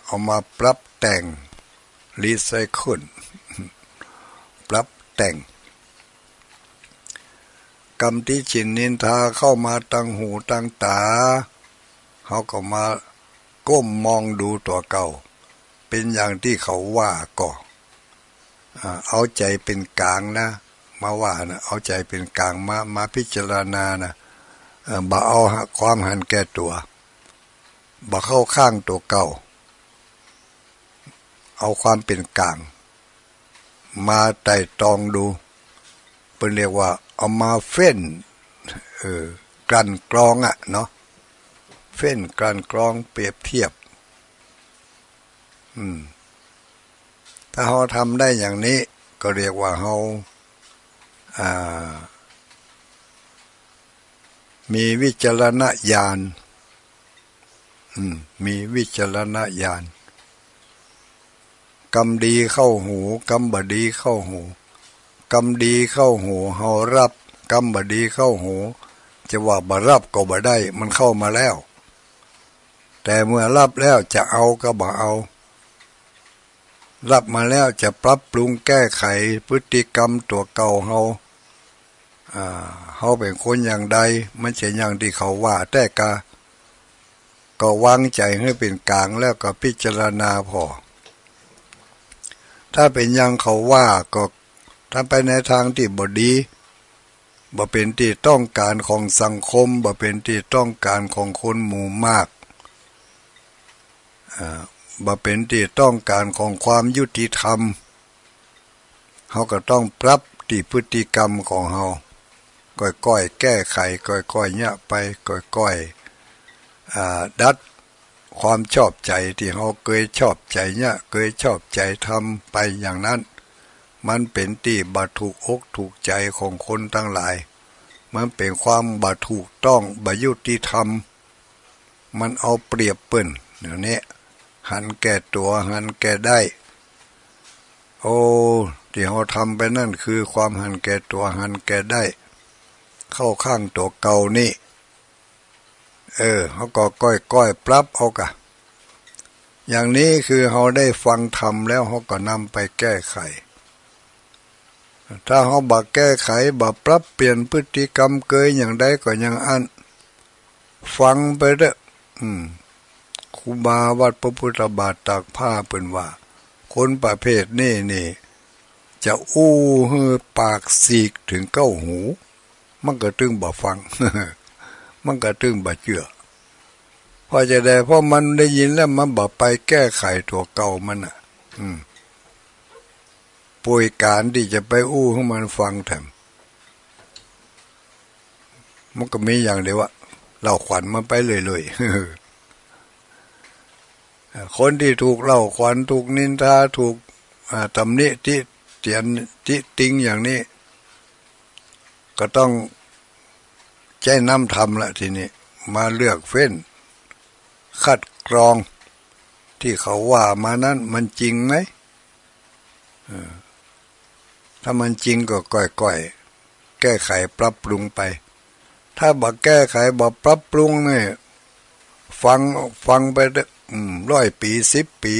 เอามาปรับแต่ง รีไซเคิล ปรับแต่ง กำติฉิ่นนินทาเข้ามาตังหูตังต๋า เฮาก็มาก้มมองดูตั๋วเก่า เป๋นอย่างตี้เขาว่าก่อ อ่า เอาใจ๋เป๋นก๋างนะ มาว่านะ เอาใจ๋เป๋นก๋างมา มาพิจารณานะ เอ่อ บ่เอาความหันแก่ตั๋ว บ่เข้าข้างตั๋วเก่า เอาความเป๋นก๋างมาไตร่ตรองดู เปิ้นเรียกว่าเอามาเฟ้น เออ กลั่นกรองอะเนาะ เฟ้นกลั่นกรองเปรียบเทียบ อืม ถ้าเฮาทำได้อย่างนี้ ก็เรียกว่าเฮา อ่า มีวิจารณญาณ อืม มีวิจารณญาณ กำดีเข้าหู กำบ่ดีเข้าหู กำดีเข้าหู เฮารับ กำบ่ดีเข้าหู จะว่าบ่รับก็บ่ได้ มันเข้ามาแล้ว แต่เมื่อรับแล้วจะเอาก็บ่เอา รับมาแล้วจะปรับปรุงแก้ไขพฤติกรรมตั๋วเก่าเฮา อ่า เฮาเป๋นคนอย่างใด มันจะอย่างตี้เขาว่าแต๊กา ก็วางใจ๋หื้อเป๋นก๋างแล้วก็พิจารณาผ่อ ถ้าเป๋นอย่างเขาว่าก็ ถ้าไปในตางตี้บ่ดี บ่เป๋นตี้ต้องก๋านของสังคม บ่เป๋นตี้ต้องก๋านของคนหมู่มาก อ่า บ่เป๋นตี้ต้องก๋านของความยุติธรรม เฮาก็ต้องปรับตี้พฤติกรรมของเฮา ก้อยๆ แก้ไข ก้อยๆ เยียะไป ก้อยๆ อ่า ดัดความชอบใจ๋ตี้เฮาเกยชอบใจ๋เยียะ เกยชอบใจ๋ทำไปอย่างนั้น มันเป๋นตี้บ่ถูกอกถูกใจ๋ของคนตังหลาย มันเป๋นความบ่ถูกต้อง บ่ยุติธรรม มันเอาเปรียบเปิ้น เดี๋ยวนี้ หันแก่ตั๋ว หันแก่ได้ โอ้ ตี้เฮาทำไปนั่นคือความหันแก่ตั๋ว หันแก่ได้ เข้าข้างตั๋วเก่านี่ เออ เฮาก็ก้อยๆ ปรับเอากะ อย่างนี้คือเฮาได้ฟังธรรมแล้ว เฮาก็นำไปแก้ไข ถ้าเฮาบ่แก้ไข บ่ปรับเปลี่ยนพฤติกรรม เกยอย่างใดก็อย่างอั้น ฟังไปเต๊อะ อืม ครูบาวัดพระพุทธบาทตากผ้าเปิ้นว่า คนประเภทนี้นี่ จะอู้หื้อปากสีกเถิงเก้าหู มันก็ตึงบ่ฟัง มันก็ตึงบ่เจื้อ เพราะจะใด เพราะมันได้ยินแล้วมันบ่ไปแก้ไขตั๋วเก่ามันน่ะ อืม ป่วยก๋านตี้จะไปอู้หื้อมันฟังแถม มันก็มีอย่างเดียวอะ เล่าขวัญมันไปเรื่อยๆ คนตี้ถูกเล่าขวัญ ถูกนินทา ถูก อ่า ตำหนิติเตียน ติติงอย่างนี้ ก็ต้องใจ๊น้ำธรรมละทีนี้ มาเลือกเฟ้น คัดกรอง ตี้เขาว่ามานั้นมันจริงไหม เออ ถ้ามันจริงก็ก้อยๆ แก้ไขปรับปรุงไป ถ้าบ่แก้ไขบ่ปรับปรุงนี่ ฟัง ฟังไปเต๊อะ อืม ร้อยปี๋ สิบปี๋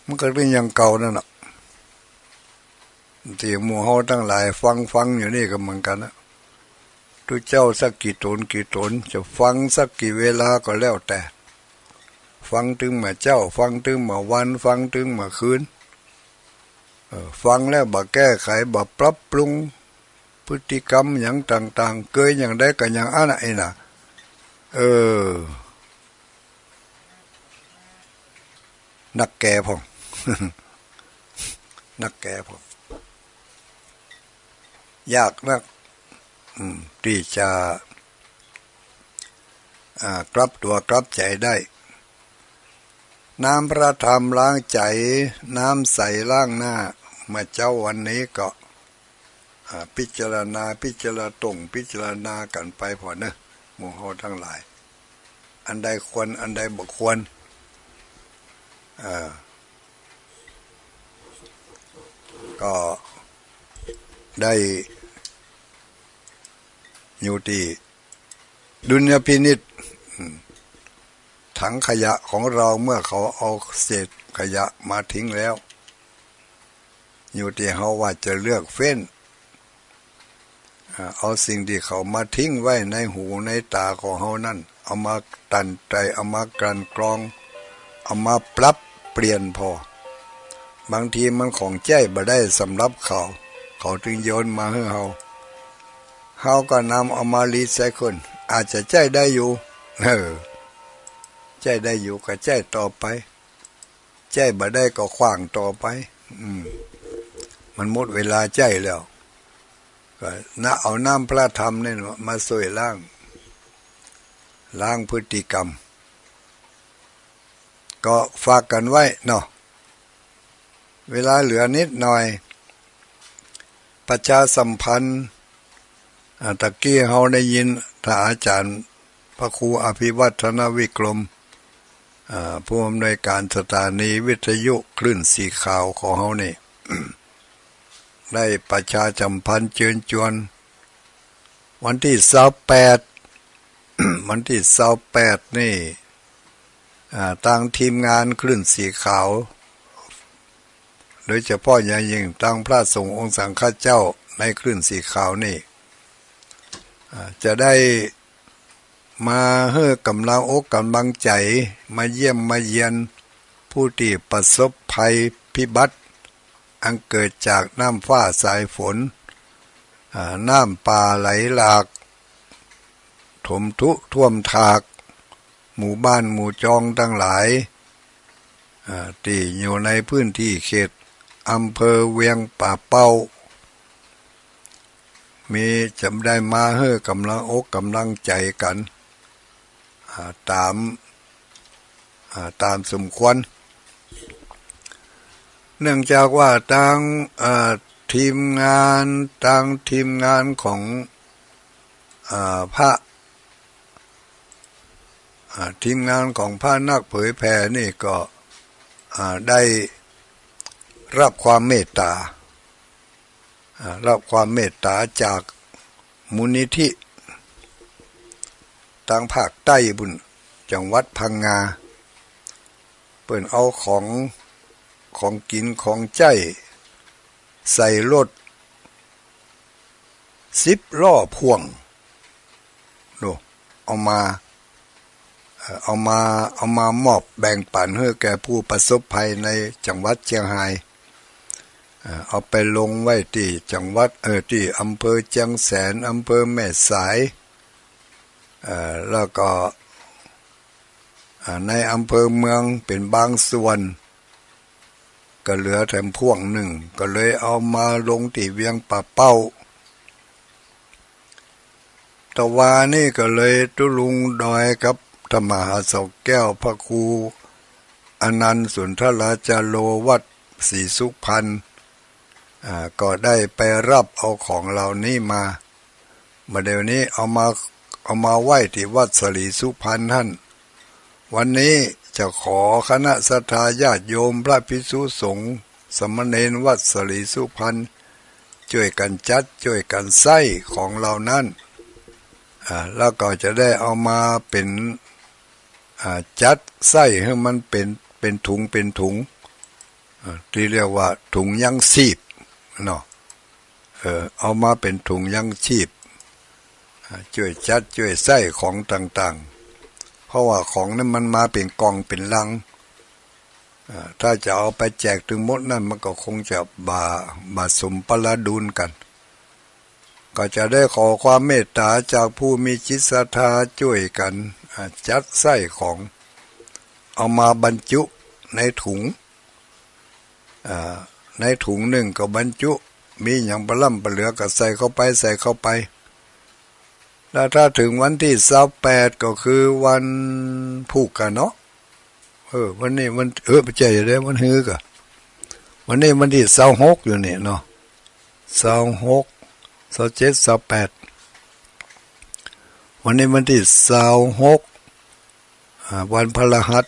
มันก็เป๋นอย่างเก่านั่นแหละ ตี้หมู่เฮาตังหลายฟังฟังอยู่นี่ก็เหมือนกั๋นนะ ตุ๊เจ้าสักกี่ต๋นกี่ต๋น จะฟังสักกี่เวลาก็แล้วแต่ ฟังตึงเมื่อเจ๊า ฟังตึงเมื่อวัน ฟังตึงเมื่อคืน เออ ฟังแล้วบ่แก้ไข บ่ปรับปรุงพฤติกรรมหยังต่างๆ เกยอย่างใดก็อย่างอั้นน่ะ ไอ้น่ะ เออ นักแก่พ่อง นักแก่พ่อง ยากนัก อืม ตี้จะ อ่า กลับตั๋วกลับใจ๋ได้ น้ำพระธรรมล้างใจ๋ น้ำใสล้างหน้า เมื่อเจ๊าวันนี้ก็ อ่า พิจารณา พิจารณาตรง พิจารณากั๋นไปพ่องเนอะ หมู่เฮาตังหลาย อันใดควร อันใดบ่ควร อ่า ก็ได้อยู่ตี้ดุลยพินิจ อืม ถังขยะของเรา เมื่อเขาเอาเศษขยะมาทิ้งแล้ว อยู่ตี้เฮาว่าจะเลือกเฟ้น อ่า เอาสิ่งตี้เขามาทิ้งไว้ในหูในต๋าของเฮานั้น เอามาตั้นไตร่ เอามากลั่นกรอง เอามาปรับเปลี่ยนผ่อ บางทีมันของใจ๊บ่ได้สำหรับเขา เขาตึงโยนมาหื้อเฮา เฮาก็นำเอามารีไซเคิล อาจจะใจ๊ได้อยู่ เออ ใจ๊ได้อยู่ก็ใจ๊ต่อไป ใจ๊บ่ได้ก็ขว้างต่อไป อืม มันหมดเวลาใจ๊แล้ว ก็นะ เอาน้ำพระธรรมนี่มาช่วยล้าง ล้างพฤติกรรม ก็ฝากกั๋นไว้เนาะ เวลาเหลือนิดหน่อย ประชาสัมพันธ์ อ่า ตะกี้เฮาได้ยินท่านอาจารย์พระครูอภิวัฒนวิกรม อ่า ผู้อำนวยการสถานีวิทยุคลื่นสีขาวของเฮานี่ ได้ประชาสัมพันธ์เชิญจวน วันตี้ซาวแปด วันตี้ซาวแปดนี่ อ่า ตางทีมงานคลื่นสีขาว โดยเฉพาะอย่างยิ่งตางพระสงฆ์องค์สังฆเจ้าในคลื่นสีขาวนี่ อ่า จะได้มาหื้อก๋ำลังอกก๋ำลังใจ๋ มาเยี่ยมมาเยียนผู้ตี้ประสบภัย พิบัติ อันเกิดจากน้ำฟ้าสายฝน อ่า น้ำป่าไหลหลาก ถมทะลุท่วมถาก หมู่บ้านหมู่จองตังหลาย อ่า ตี้อยู่ในพื้นที่เขตอำเภอเวียงป่าเป้า มี จะได้มาหื้อกำลังอกกำลังใจ๋กั๋น อ่า ต๋าม อ่า ต๋ามสมควร เนื่องจากว่าตาง อ่า ทีมงาน ตางทีมงานของ อ่า พระ อ่า ทีมงานของพระนักเผยแผ่นี่ก็ อ่า ได้รับความเมตต๋า อ่า รับความเมตต๋าจากมูลนิธิ ตางภาคใต้ปู้น จังหวัดพังงา เปิ้นเอาของ ของกิ๋นของใจ๊ ใส่รถสิบล้อพ่วง โน่ เอามา เอ่อ เอามา เอามามอบแบ่งปั๋นหื้อแก่ผู้ประสบภัยในจังหวัดเชียงฮาย เอ่อ เอาไปลงไว้ตี้จังหวัด เอ่อ ตี้อำเภอเชียงแสน อำเภอแม่สาย เอ่อ แล้วก็ อ่า ในอำเภอเมืองเป๋นบางส่วน ก็เหลือแถมพ่วงนึ่ง ก็เลยเอามาลงตี้เวียงป่าเป้า ตะวานี่ก็เลยตุ๊ลุงดอยกับต้านมหาเสาแก้ว พระครูอนันต์สุนทราจาโร วัดศรีสุพรรณ อ่า ก็ได้ไปรับเอาของเหล่านี้มา บ่าเดี่ยวนี้เอามา เอามาไว้ตี้วัดศรีสุพรรณหั้น วันนี้จะขอคณะศรัทธาญาติโยมพระภิกษุสงฆ์สามเณรวัดศรีสุพรรณ จ้วยกั๋นจัด จ้วยกั๋นใส้ของเหล่านั้น อ่า แล้วก็จะได้เอามาเป๋น อ่า จัดใส้หื้อมันเป๋น เป๋นถุง เป๋นถุง อ่า ตี้เรียกว่าถุงยังชีพเนาะ เออ เอามาเป๋นถุงยังชีพ อ่า จ้วยจัดจ้วยใส้ของต่างๆ เพราะว่าของนั้นมันมาเป๋นกล่องเป๋นลัง อ่า ถ้าจะเอาไปแจกตึงหมดนั้นมันก็คงจะบ่า บ่าสมประดุลกั๋น ก็จะได้ขอความเมตต๋าจากผู้มีจิตศรัทธาจ้วยกั๋น อ่า จัดใส้ของ เอามาบรรจุในถุง อ่า ในถุงนึ่งก็บรรจุ มีหยังปะล้ำปะเหลือก็ใส่เข้าไป ใส่เข้าไป แล้วถ้าเถิงวันตี้ซาวแปดก็คือวันพูกกะเนาะ เออ วันนี้วัน เออ บ่ใจ้เด้ วันฮื้อกะ วันนี้วันตี้ซาวหกอยู่นี่เนาะ ซาวหก ซาวเจ็ด ซาวแปด วันนี้วันตี้ซาวหก อ่า วันพฤหัส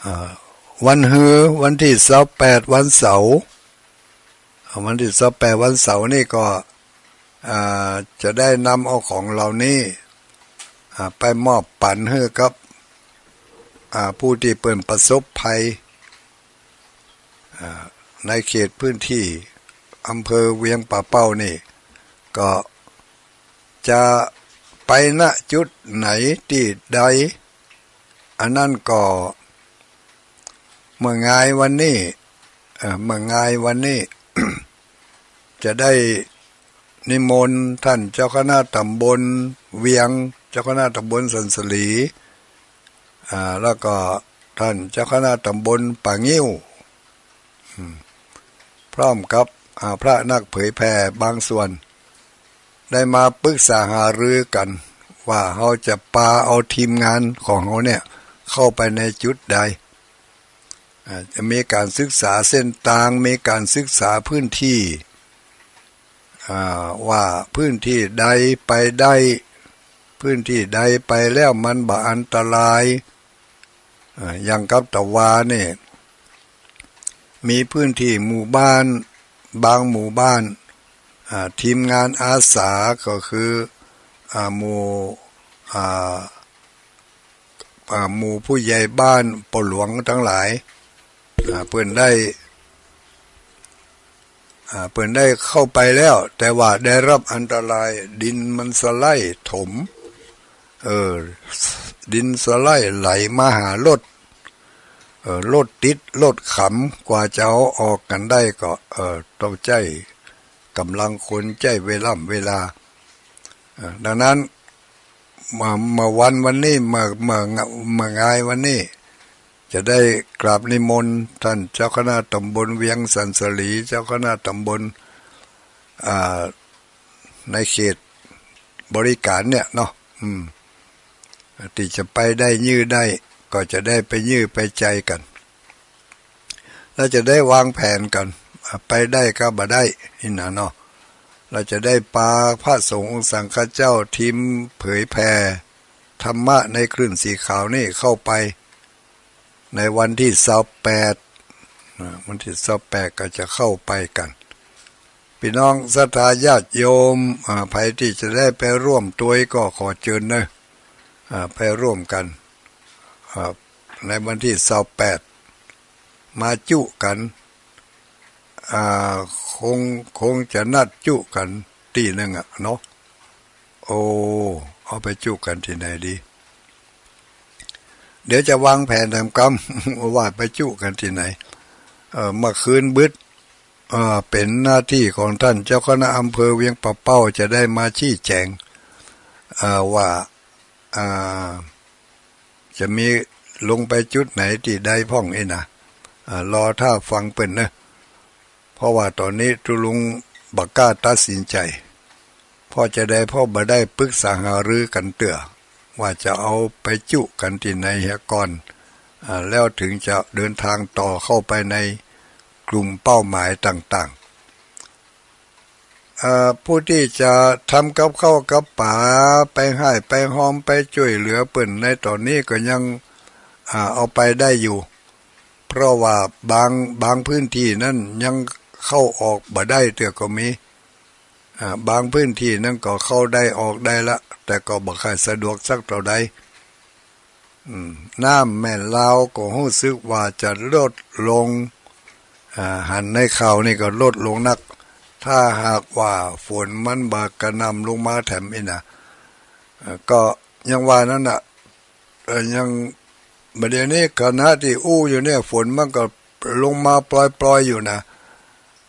อ่า วันฮื้อ วันตี้ซาวแปด วันเสาร์ อ่า วันตี้ซาวแปด วันเสาร์นี่ก็ อ่า จะได้นำเอาของเหล่านี้ อ่า ไปมอบปั๋นหื้อกับ อ่า ผู้ตี้เปิ้นประสบภัย อ่า ในเขตพื้นตี้อำเภอเวียงป่าเป้านี่ ก็จะไป ณ จุดไหนตี้ใด อันนั้นก็เมื่องายวันนี้ เอ่อ เมื่องายวันนี้ จะได้นิมนต์ต้านเจ้าคณะต๋ำบลเวียง เจ้าคณะต๋ำบลสันสลี อ่า แล้วก็ต้านเจ้าคณะต๋ำบลป่างิ้ว อืม พร้อมกับ อ่า พระนักเผยแผ่บางส่วน ได้มาปรึกษาหารือกั๋น ว่าเฮาจะปาเอาทีมงานของเฮาเนี่ยเข้าไปในจุดใด อ่า จะมีก๋านศึกษาเส้นตาง มีก๋านศึกษาพื้นตี้ อ่า ว่าพื้นตี้ใดไปได้ พื้นตี้ใดไปแล้วมันบ่อันตราย อ่า อย่างกับตะวานี่ มีพื้นตี้หมู่บ้าน บางหมู่บ้าน อ่า ทีมงานอาสาก็คือ อ่า หมู่ อ่า อ่า หมู่ผู้ใหญ่บ้านป้อหลวงตังหลาย อ่า เปิ้นได้ อ่า เปิ้นได้เข้าไปแล้ว แต่ว่าได้รับอันตราย ดินมันสไลด์ถม เออ ดินสไลด์ไหลมาหารถ เอ่อ รถติดรถขำ กว่าจะเอาออกกั๋นได้ก็ เอ่อ ต้องใจ๊ก๋ำลังคน ใจ๊เวล่ำเวลา เอ่อ ดังนั้น เมื่อ เมื่อวัน วันนี้ เมื่อ เมื่อ เมื่องายวันนี้ จะได้กราบนิมนต์ต้านเจ้าคณะต๋ำบลเวียงสันสลี เจ้าคณะต๋ำบล อ่า ในเขตบริก๋ารเนี่ยเนาะ อืม ตี้จะไปได้ยื้อได้ ก็จะได้ไปยื้อไปใจ๋กั๋น แล้วจะได้วางแผนกั๋น อ่า ไปได้ก็บ่ได้ อี้นะเนาะ แล้วจะได้ปาพระสงฆ์สังฆเจ้าทีมเผยแผ่ธรรมะในคลื่นสีขาวนี่เข้าไป ในวันตี้ซาวแปด อ่า วันตี้ซาวแปดก็จะเข้าไปกั๋น ปี้น้องศรัทธาญาติโยม อ่า ใผตี้จะได้ไปร่วมตวยก็ขอเจิญเนาะ อ่า ไปร่วมกั๋น อ่า ในวันตี้ซาวแปด มาจุกั๋น อ่า คง คงจะนัดจุกั๋นตี้นึ่งอะเนาะ โอ้ เอาไปจุกั๋นตี้ไหนดี เดี๋ยวจะวางแผนแหมกำ ว่าไปจุกั๋นตี้ไหน เอ่อ เมื่อคืนบึด เอ่อ เป๋นหน้าตี้ของต้านเจ้าคณะอำเภอเวียงป่าเป้า จะได้มาชี้แจ๋ง เอ่อ ว่า อ่า จะมีลงไปจุดไหนตี้ใดพ่องอี้นะ อ่า รอต้าฟังเปิ้นเนาะ เพราะว่าต๋อนนี้ตุ๊ลุงบ่กล้าตัดสินใจ๋ เพราะจะได้ เพราะบ่ได้ปรึกษาหารือกั๋นเตื้อ ว่าจะเอาไปจุกั๋นตี้ไหนเหียก่อน อ่า แล้วเถิงจะเดินตางต่อเข้าไปในกลุ่มเป้าหมายต่างๆ เอ่อ ผู้ตี้จะทำกับข้าวกับป๋า ไปฮ่ายไปฮอม ไปจ้วยเหลือเปิ้นในต๋อนนี้ก็ยัง อ่า เอาไปได้อยู่ เพราะว่าบาง บางพื้นตี้นั้นยังเข้าออกบ่ได้เตื้อก็มี อ่า บางพื้นตี้นั้นก็เข้าได้ออกได้ละ แต่ก็บ่ค่อยสะดวกสักเต้าใด อืม น้ำแม่ลาวก็ฮู้สึกว่าจะลดลง อ่า หันในข่าวนี่ก็ลดลงนัก ถ้าหากว่าฝนมันบ่กระหน่ำลงมาแถมอี้นะ เอ่อ ก็ยังว่านั้นน่ะ เอ่อ ยัง บ่าเดี่ยวนี้ขณะตี้อู้อยู่เนี่ย ฝนมันก็ลงมาปรอยๆ อยู่นะ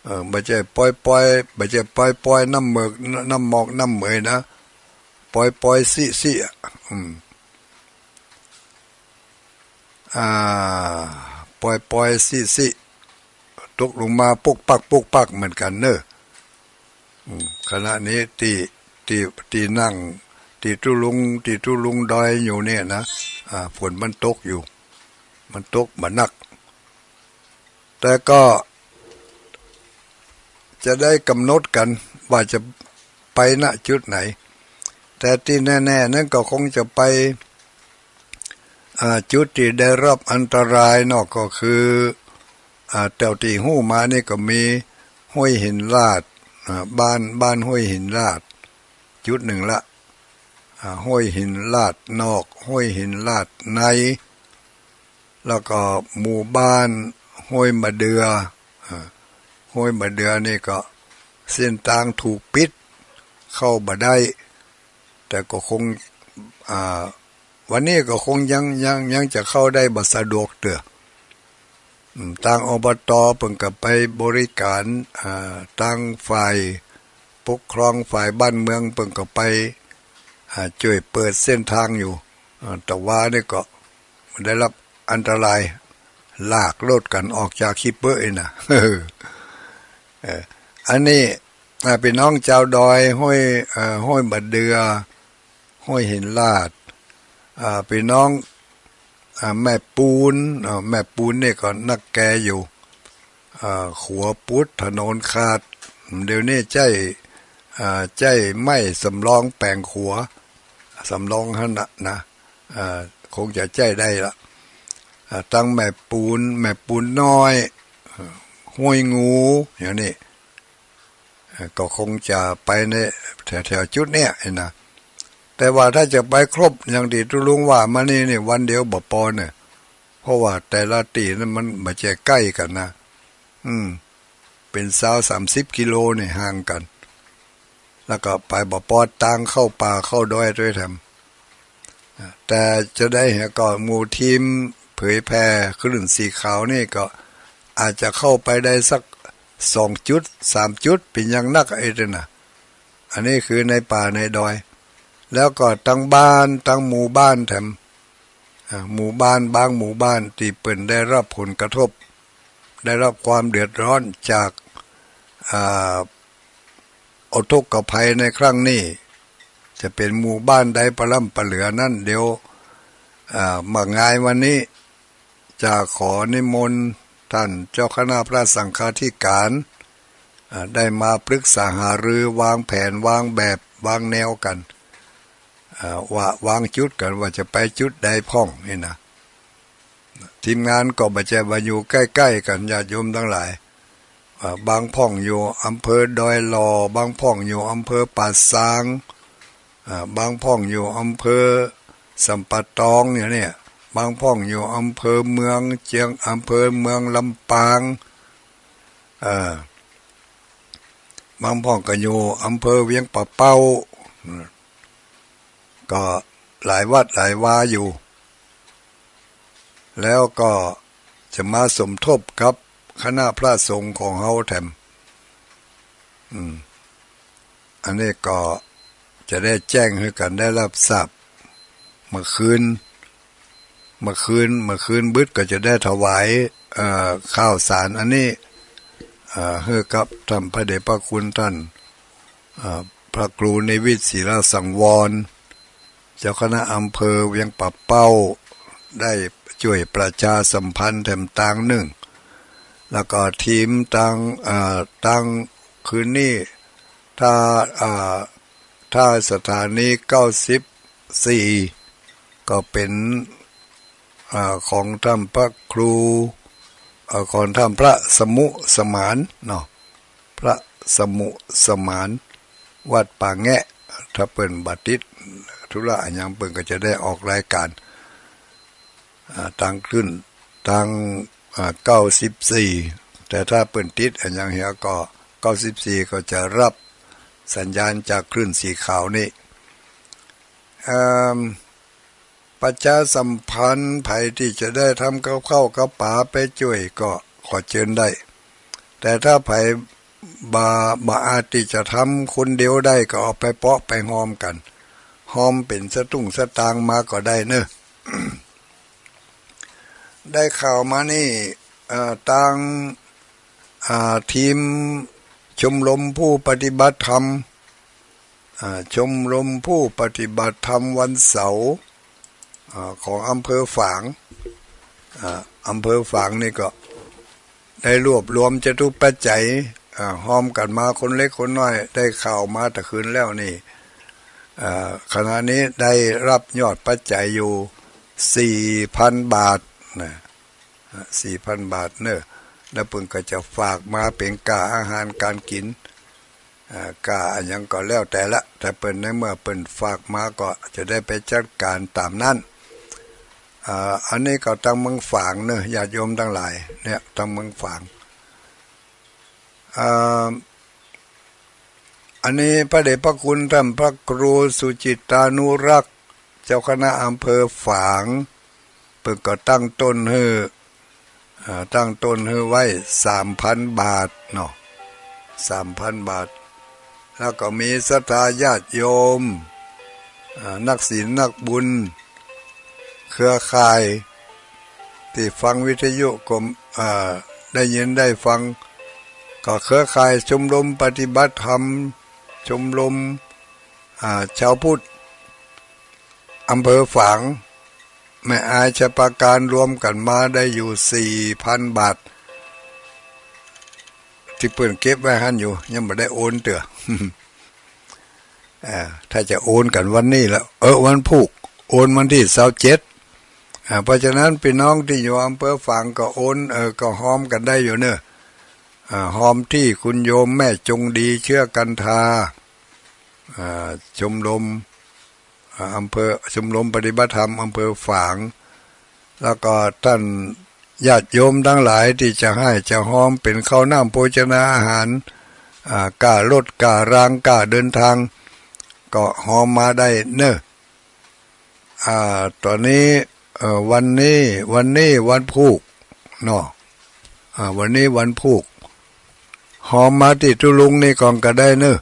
เออ บ่ใจ้ปรอยๆ บ่ใจ้ปรอยๆ น้ำเมือก น้ำหมอก น้ำเหมยนะ ปรอยๆ ซี้ๆ อะ อืม อ่า ปรอยๆ ซี้ๆ ตกลงมาปุ๊กปักปุ๊กปักเหมือนกั๋นเนอะ อืม ขณะนี้ตี้ ตี้ ตี้นั่ง ตี้ตุ๊ลุง ตี้ตุ๊ลุงดอยอยู่เนี่ยนะ อ่า ฝนมันตกอยู่ มันตกบ่นัก แต่ก็จะได้กำหนดกั๋นว่าจะไป ณ จุดไหน แต่ตี้แน่ๆ นั้นก็คงจะไป อ่า จุดตี้ได้รับอันตรายเนาะ ก็คือ อ่า เต้าตี้ฮู้มานี่ก็มีห้วยหินลาด อ่า บ้าน บ้านห้วยหินลาด จุดนึ่งละ อ่า ห้วยหินลาดนอก ห้วยหินลาดใน แล้วก็หมู่บ้านห้วยบ่าเดื่อ อ่า ห้วยบ่าเดื่อนี่ก็เส้นตางถูกปิด เข้าบ่ได้ แต่ก็คง อ่า วันนี้ก็คงยัง ยัง ยังจะเข้าได้บ่สะดวกเตื้อ อืม ตาง อบต. เปิ้นก็ไปบริก๋าร อ่า ตางฝ่ายปกครอง ฝ่ายบ้านเมือง เปิ้นก็ไป อ่า จ้วยเปิดเส้นตางอยู่ อ่า แต่ว่านี่ก็ได้รับอันตราย ลากรถกั๋นออกจากขี้เป๊อะอี้นะ เออ อันนี้ อ่า ปี้น้องจาวดอยห้วย เอ่อ ห้วยบ่าเดื่อ ห้วยหินลาด อ่า ปี้น้อง อ่า แม่ปูน อ่า แม่ปูนนี่ก็นักแกอยู่ อ่า ขัวปุด ถนนขาด เดี๋ยวนี้ใจ๊ อ่า ใจ๊ไม้สำรองแป๋งขัว สำรองหั้นนะ นะ อ่า คงจะใจ๊ได้ละ อ่า ตางแม่ปูน แม่ปูนน้อย อ่า ห้วยงู อย่างนี้ เอ่อ ก็คงจะไปในแถวๆ จุดเนี้ยนะ แต่ว่าถ้าจะไปครบอย่างตี้ตุ๊ลุงว่ามานี่ นี่วันเดียวบ่ปอเนี่ย เพราะว่าแต่ละตี้นั้นมันบ่ใจ้ใก้กั๋นนะ อืม เป๋นซาวสามสิบกิโลนี่ห่างกั๋น แล้วก็ไปบ่ปอ ตางเข้าป่าเข้าดอยตวยแถม แต่จะได้เหียก็หมู่ทีม เผยแผ่คลื่นสีขาวนี่ก็อาจจะเข้าไปได้สักสองจุด สามจุด เป๋นอย่างนัก ไอ้เต้าน่ะ อันนี้คือในป่าในดอย แล้วก็ตังบ้านตังหมู่บ้านแถม อ่า หมู่บ้านบางหมู่บ้านตี้เปิ้นได้ฮับผลกระทบ ได้ฮับความเดือดร้อนจาก อ่า อุทกภัยในครั้งนี้ จะเป๋นหมู่บ้านใดปะล้ำปะเหลือนั้น เดี๋ยว อ่า บ่างายวันนี้ จะขอนิมนต์ต้านเจ้าคณะพระสังฆาธิการ อ่า ได้มาปรึกษาหารือวางแผนวางแบบวางแนวกั๋น อ่า ว่าวางจุดกั๋นว่าจะไปจุดใดพ่องนี่นะ ทีมงานก็บ่ใจ้ว่าอยู่ใก้ๆ กั๋น ญาติโยมตังหลาย อ่า บางพ่องอยู่อำเภอดอยหล่อ บางพ่องอยู่อำเภอป่าซาง อ่า บางพ่องอยู่อำเภอสัมปะตองอย่างเนี้ย บางพ่องอยู่อำเภอเมืองเจียง อำเภอเมืองลำปาง อ่า บางพ่องก็อยู่อำเภอเวียงป่าเป้า ก็หลายวัดหลายวาอยู่ แล้วก็จะมาสมทบกับคณะพระสงฆ์ของเฮาแถม อืม อันนี้ก็จะได้แจ้งหื้อกั๋นได้ฮับทราบ เมื่อคืน เมื่อคืน เมื่อคืนบึดก็จะได้ถวาย เอ่อ ข้าวสารอันนี้ เอ่อ หื้อกับต้านพระเดชพระคุณต้าน เอ่อ พระครูเนวิตศิลสังวร เจ้าคณะอำเภอเวียงป่าเป้า ได้จ้วยประชาสัมพันธ์แถมตางนึ่ง แล้วก็ทีมตาง เอ่อ ตางคืนนี้ ถ้า เอ่อ ถ้าสถานีเก้าสิบสี่ ก็เป๋น อ่า ของต้านพระครู เอ่อ ของต้านพระสมุสมานเนาะ พระสมุสมาน วัดป่าแงะ ถ้าเปิ้นบ่ติดธุระอะหยัง เปิ้นก็จะได้ออกรายการ อ่า ตางคลื่น ตาง อ่า เก้าสิบสี่ แต่ถ้าเปิ้นติดอะหยังเหียก็ เก้าสิบสี่ ก็จะฮับสัญญาณจากคลื่นสีขาวนี่ เอิ่ม ประชาสัมพันธ์ ใผตี้จะได้ทำกับข้าวกับป๋าไปจ้วยก็ขอเจิญได้ แต่ถ้าใผบ่ บ่อาจตี้จะทำคนเดียวได้ก็เอาไปเปาะไปฮอมกั๋น ฮอมเป๋นสตุ้งสตางค์มาก็ได้เนอะ ได้ข่าวมานี่ เอ่อ ตาง อ่า ทีมชมรมผู้ปฏิบัติธรรม อ่า ชมรมผู้ปฏิบัติธรรมวันเสาร์ อ่า ของอำเภอฝาง อ่า อำเภอฝางนี่ก็ได้รวบรวมจตุปัจจัย อ่า ฮอมกั๋นมาคนเล็กคนน้อย ได้ข่าวมาแต่คืนแล้วนี่ อ่า ขณะนี้ได้ฮับยอดปัจจัยอยู่สี่พันบาทนะ อ่า สี่พันบาทเนอะ แล้วเปิ้นก็จะฝากมาเป๋นก้าอาหารก๋านกิ๋น อ่า ก้าอะหยังก็แล้วแต่ละ ถ้าเปิ้น ในเมื่อเปิ้นฝากมาก็จะได้ไปจัดก๋านต๋ามนั้น อ่า อันนี้ก็ตางเมืองฝางเนอะ ญาติโยมตังหลาย เนี่ย ตางเมืองฝาง อ่า อันนี้พระเดชพระคุณต้านพระครูสุจิตตานุรักษ์ เจ้าคณะอำเภอฝาง เปิ้นก็ตั้งต้นหื้อ อ่า ตั้งต้นหื้อไว้สามพันบาทเนาะ สามพันบาท แล้วก็มีศรัทธาญาติโยม อ่า นักศีลนักบุญ เครือข่ายตี้ฟังวิทยุก็ อ่า ได้ยินได้ฟัง ก็เครือข่ายชมรมปฏิบัติธรรม ชมรม อ่า ชาวพุทธ อำเภอฝาง แม่อาย ชัยปราการ รวมกั๋นมาได้อยู่สี่พันบาท ตี้เปิ้นเก็บไว้หั้นอยู่ ยังบ่ได้โอนเตื้อ อ่า ถ้าจะโอนกั๋นวันนี้ละ เออ วันพูก โอนวันตี้ซาวเจ็ด อ่า เพราะฉะนั้นปี้น้องตี้อยู่อำเภอฝางก็โอน เออ ก็ฮอมกั๋นได้อยู่เนอะ อ่า ฮอมตี้คุณโยมแม่จงดี เชื้อกันทา อ่า ชมรม อ่า อำเภอ ชมรมปฏิบัติธรรมอำเภอฝาง แล้วก็ต้านญาติโยมตังหลายตี้จะหื้อจะฮอมเป๋นข้าวน้ำโภชนาอาหาร อ่า ก้ารถก้าราง ก้าเดินตาง ก็ฮอมมาได้เนอะ อ่า ต๋อนนี้ เอ่อ วันนี้ วันนี้วันพูกเนาะ อ่า วันนี้วันพูก ฮอมมาตี้ตุ๊ลุงนี่ก่อนก็ได้เนอะ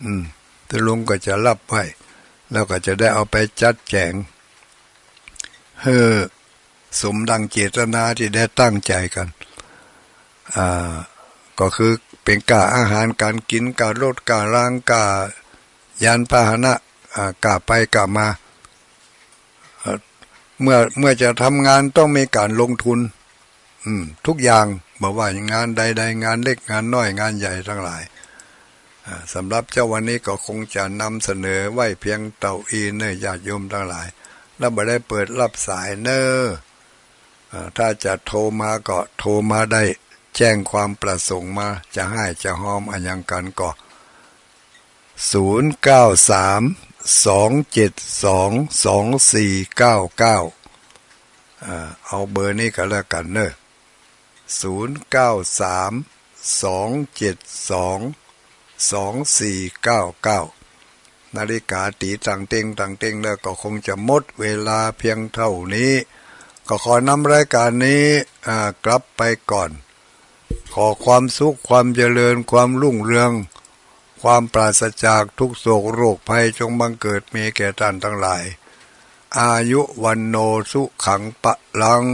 อืม ตุ๊ลุงก็จะฮับไว้ แล้วก็จะได้เอาไปจัดแจ๋ง หื้อสมดังเจตนาตี้ได้ตั้งใจ๋กั๋น อ่า ก็คือเป๋นก้าอาหารก๋านกิ๋น ก้ารถก้าราง ก้ายานพาหนะ อ่า ก้าไปก้ามา เอ่อ เมื่อ เมื่อจะทำงานต้องมีก๋านลงทุน อืม ทุกอย่าง บ่ว่างานใดๆ งานเล็กงานน้อย งานใหญ่ตังหลาย อ่า สำหรับเจ๊าวันนี้ก็คงจะนำเสนอไว้เปียงเต้าอี้เน่อ ญาติโยมตังหลาย แล้วบ่ได้เปิดฮับสายเน่อ อ่า ถ้าจะโทรมาก็โทรมาได้ แจ้งความประสงค์มา จะฮ้ายจะฮอมอะหยังกั๋นก็ ศูนย์เก้าสาม สองเจ็ดสอง สองสี่เก้าเก้า อ่า เอาเบอร์นี้ก็แล้วกั๋นเน่อ ศูนย์เก้าสาม สองเจ็ดสอง สองสี่เก้าเก้า นาฬิกาตี๋ตังเต๊งตังเต๊งแล้ว ก็คงจะหมดเวลาเปียงเต้านี้ ก็ขอนำรายก๋านนี้ อ่า กลับไปก่อน ขอความสุข ความเจริญ ความรุ่งเรือง ความปราศจากทุกข์โศกโรคภัย จงบังเกิดมีแก่ต้านตังหลาย อายุวัณโณสุขังพลัง